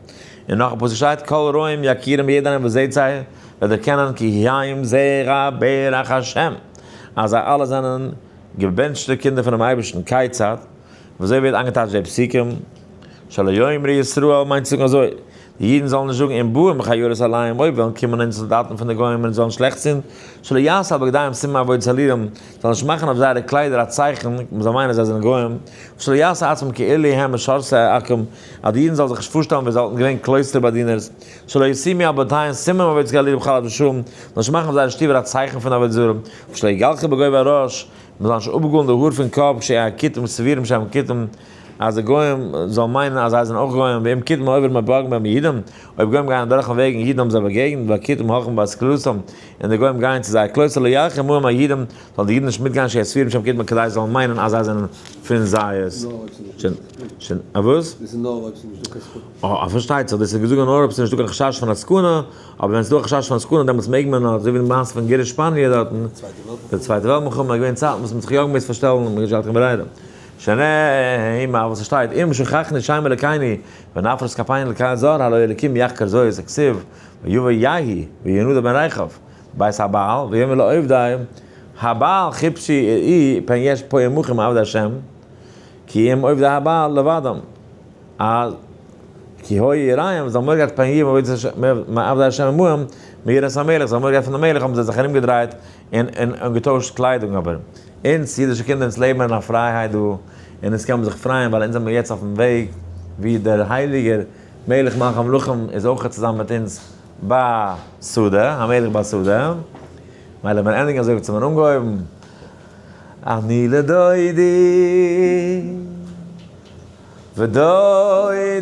און נאך א פסוק שטייט כל רואים יכירום יעדער איינער וואס זעט זיי וועט דערקענען כי הם זרע ברך השם, אז זיי אלע זענען געבענטשטע קינדער פונעם אייבערשטן, כיצד? וויאזוי ווערט איינגעטייטשט די פסוקים? שלא יאמרו ישראל מיינט צו זאגן אזוי, די אידן זאלן נישט זאגן אם באים חיילות עליהם, אויב וועלן קומען אונז סאלדאטן פון די גוים און זאלן שלעכטס טון, שלא יעשו על בגדיהם סימן עבודת אלילים, זאלן נישט מאכן אויף זייערע קליידער א צייכן, מען זאל מיינען זיי זענען גוים, ושלא יעשו עצמם כאילו הם משרתי עכו"ם, אז די אידן זאלן זיך נישט פארשטעלן ווי זיי וואלטן געווען קלויסטער באדינערס, שלא ישימו על בתיהן סימן עבודת אלילים חלב ושום, זאלן נישט מאכן אויף זייערע שטיבער א צייכן פון עבודה זרה, ושלא יגלחו בגובה הראש, מען זאל נישט אפגאלן די האר פון קאפ, שיהיו הכותים סבורים שהם כותים, אז די גוים זאלן מיינען אז זיי זענען אויך גוים, ואם כותים עוברים ופוגעים בהם יהודים, אויב גוים גייען אדורך אויפן וועג און אידן האבן זיי באגעגנט, והכותים הולכים בית כלותם, און די גוים גייען צו זייער קלויסטער לא ילכו עמהם היהודים, זאלן די אידן נישט מיטגיין שיהיו סבורים שהם כותים כדי זיי זאלן מיינען אז זיי זענען פון זייערס. א וואס? דאס איז נאר אויב ס'איז נישטא קיין סכנה. אה, פארשטייט זיך, דאס איז געזאגט נאר אויב ס'איז נישטא קיין חשש פון א סכנה, אבער ווען ס'איז דא א חשש פון א סכנה דעמאלטס מעג מען, אזוי ווי די מעשה פון גירוש שפאניע דארטן, די צווייטע וועלט מלחמה איז געווען צייטן וואס מ'האט זיך יא געמוזט פארשטעלן און מ'האט נישט געהאט קיין ברירה. שנאמר וואס עס שטייט אם שכחנו שם אלקינו ונפרס כפינו לקל זר הלא אלקים יחקר זאת הכתיב ויבא יהי ויונדב בן רכב בית הבעל ויאמר לעובדי הבעל חפשי אי פן יש פה עמכם עבדי השם כי אם עובדי הבעל לבדם אז. כי היו יראים, זיי האבן מורא געהאט פן יהיו מעבדי השם עמהם, מיראת המלך, זיי האבן מורא געהאט פון די מלך האבן זיי זיך ארומגעדרייט און און געטוישט קליידונג, אבער אונז אידישע קינדער אונז לעבן אין א פרייהייט דא, און אונז קען מען זיך פרייען ווייל אונז זעמיר יעצט אויפן וועג ווי דער הייליגער מלך מלכי המלכים איז אויך צוזאמען מיט אונז בשדה, המלך בשדה, מילא מיר ענדיגן אזוי ווי צו מיר אנגעהויבן, אני לדודי ודודי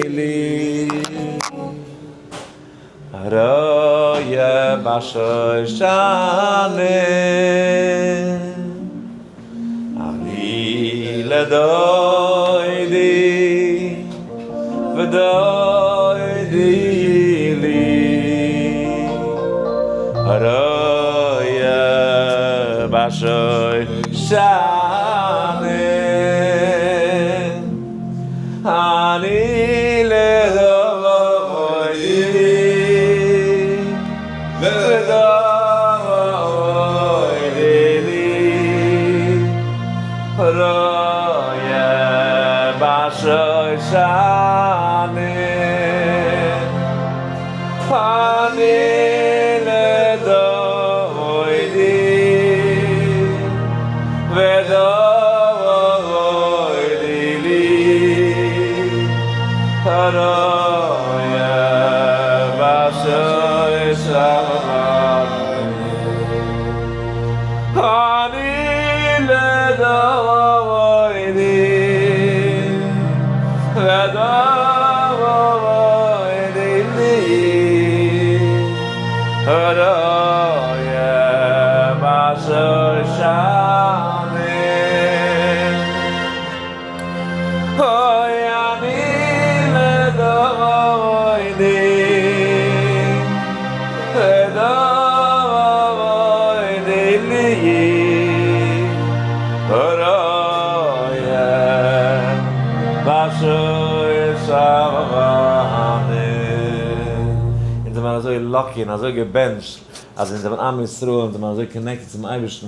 לי הרואה בשושנים אני לדודי ודודי לי הרואה בשושנים אני לדודי ודודי לי הרואה בשושנים אני לדודי ודודי לי הרואה בשושנים אני לדודי ודודי לי הרואה בשושנים אוי אני לדודי ודודי לי הרואה בשושנים. אונז זעמיר אזוי lucky און אזוי געבענטשט אז אונז זעמיר עם ישראל, אונז זעמיר אזוי connected צום אייבערשטן,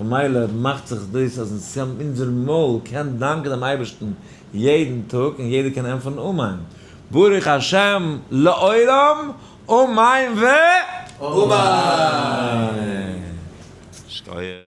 ממילא מאכט זיך דאס אז אונזער מויל קען דאנקען דעם אייבערשטן יעדן טאג און יעדער קען ענטפערן אמן. ברוך השם לעולם אמן ו אמן! שקויעך.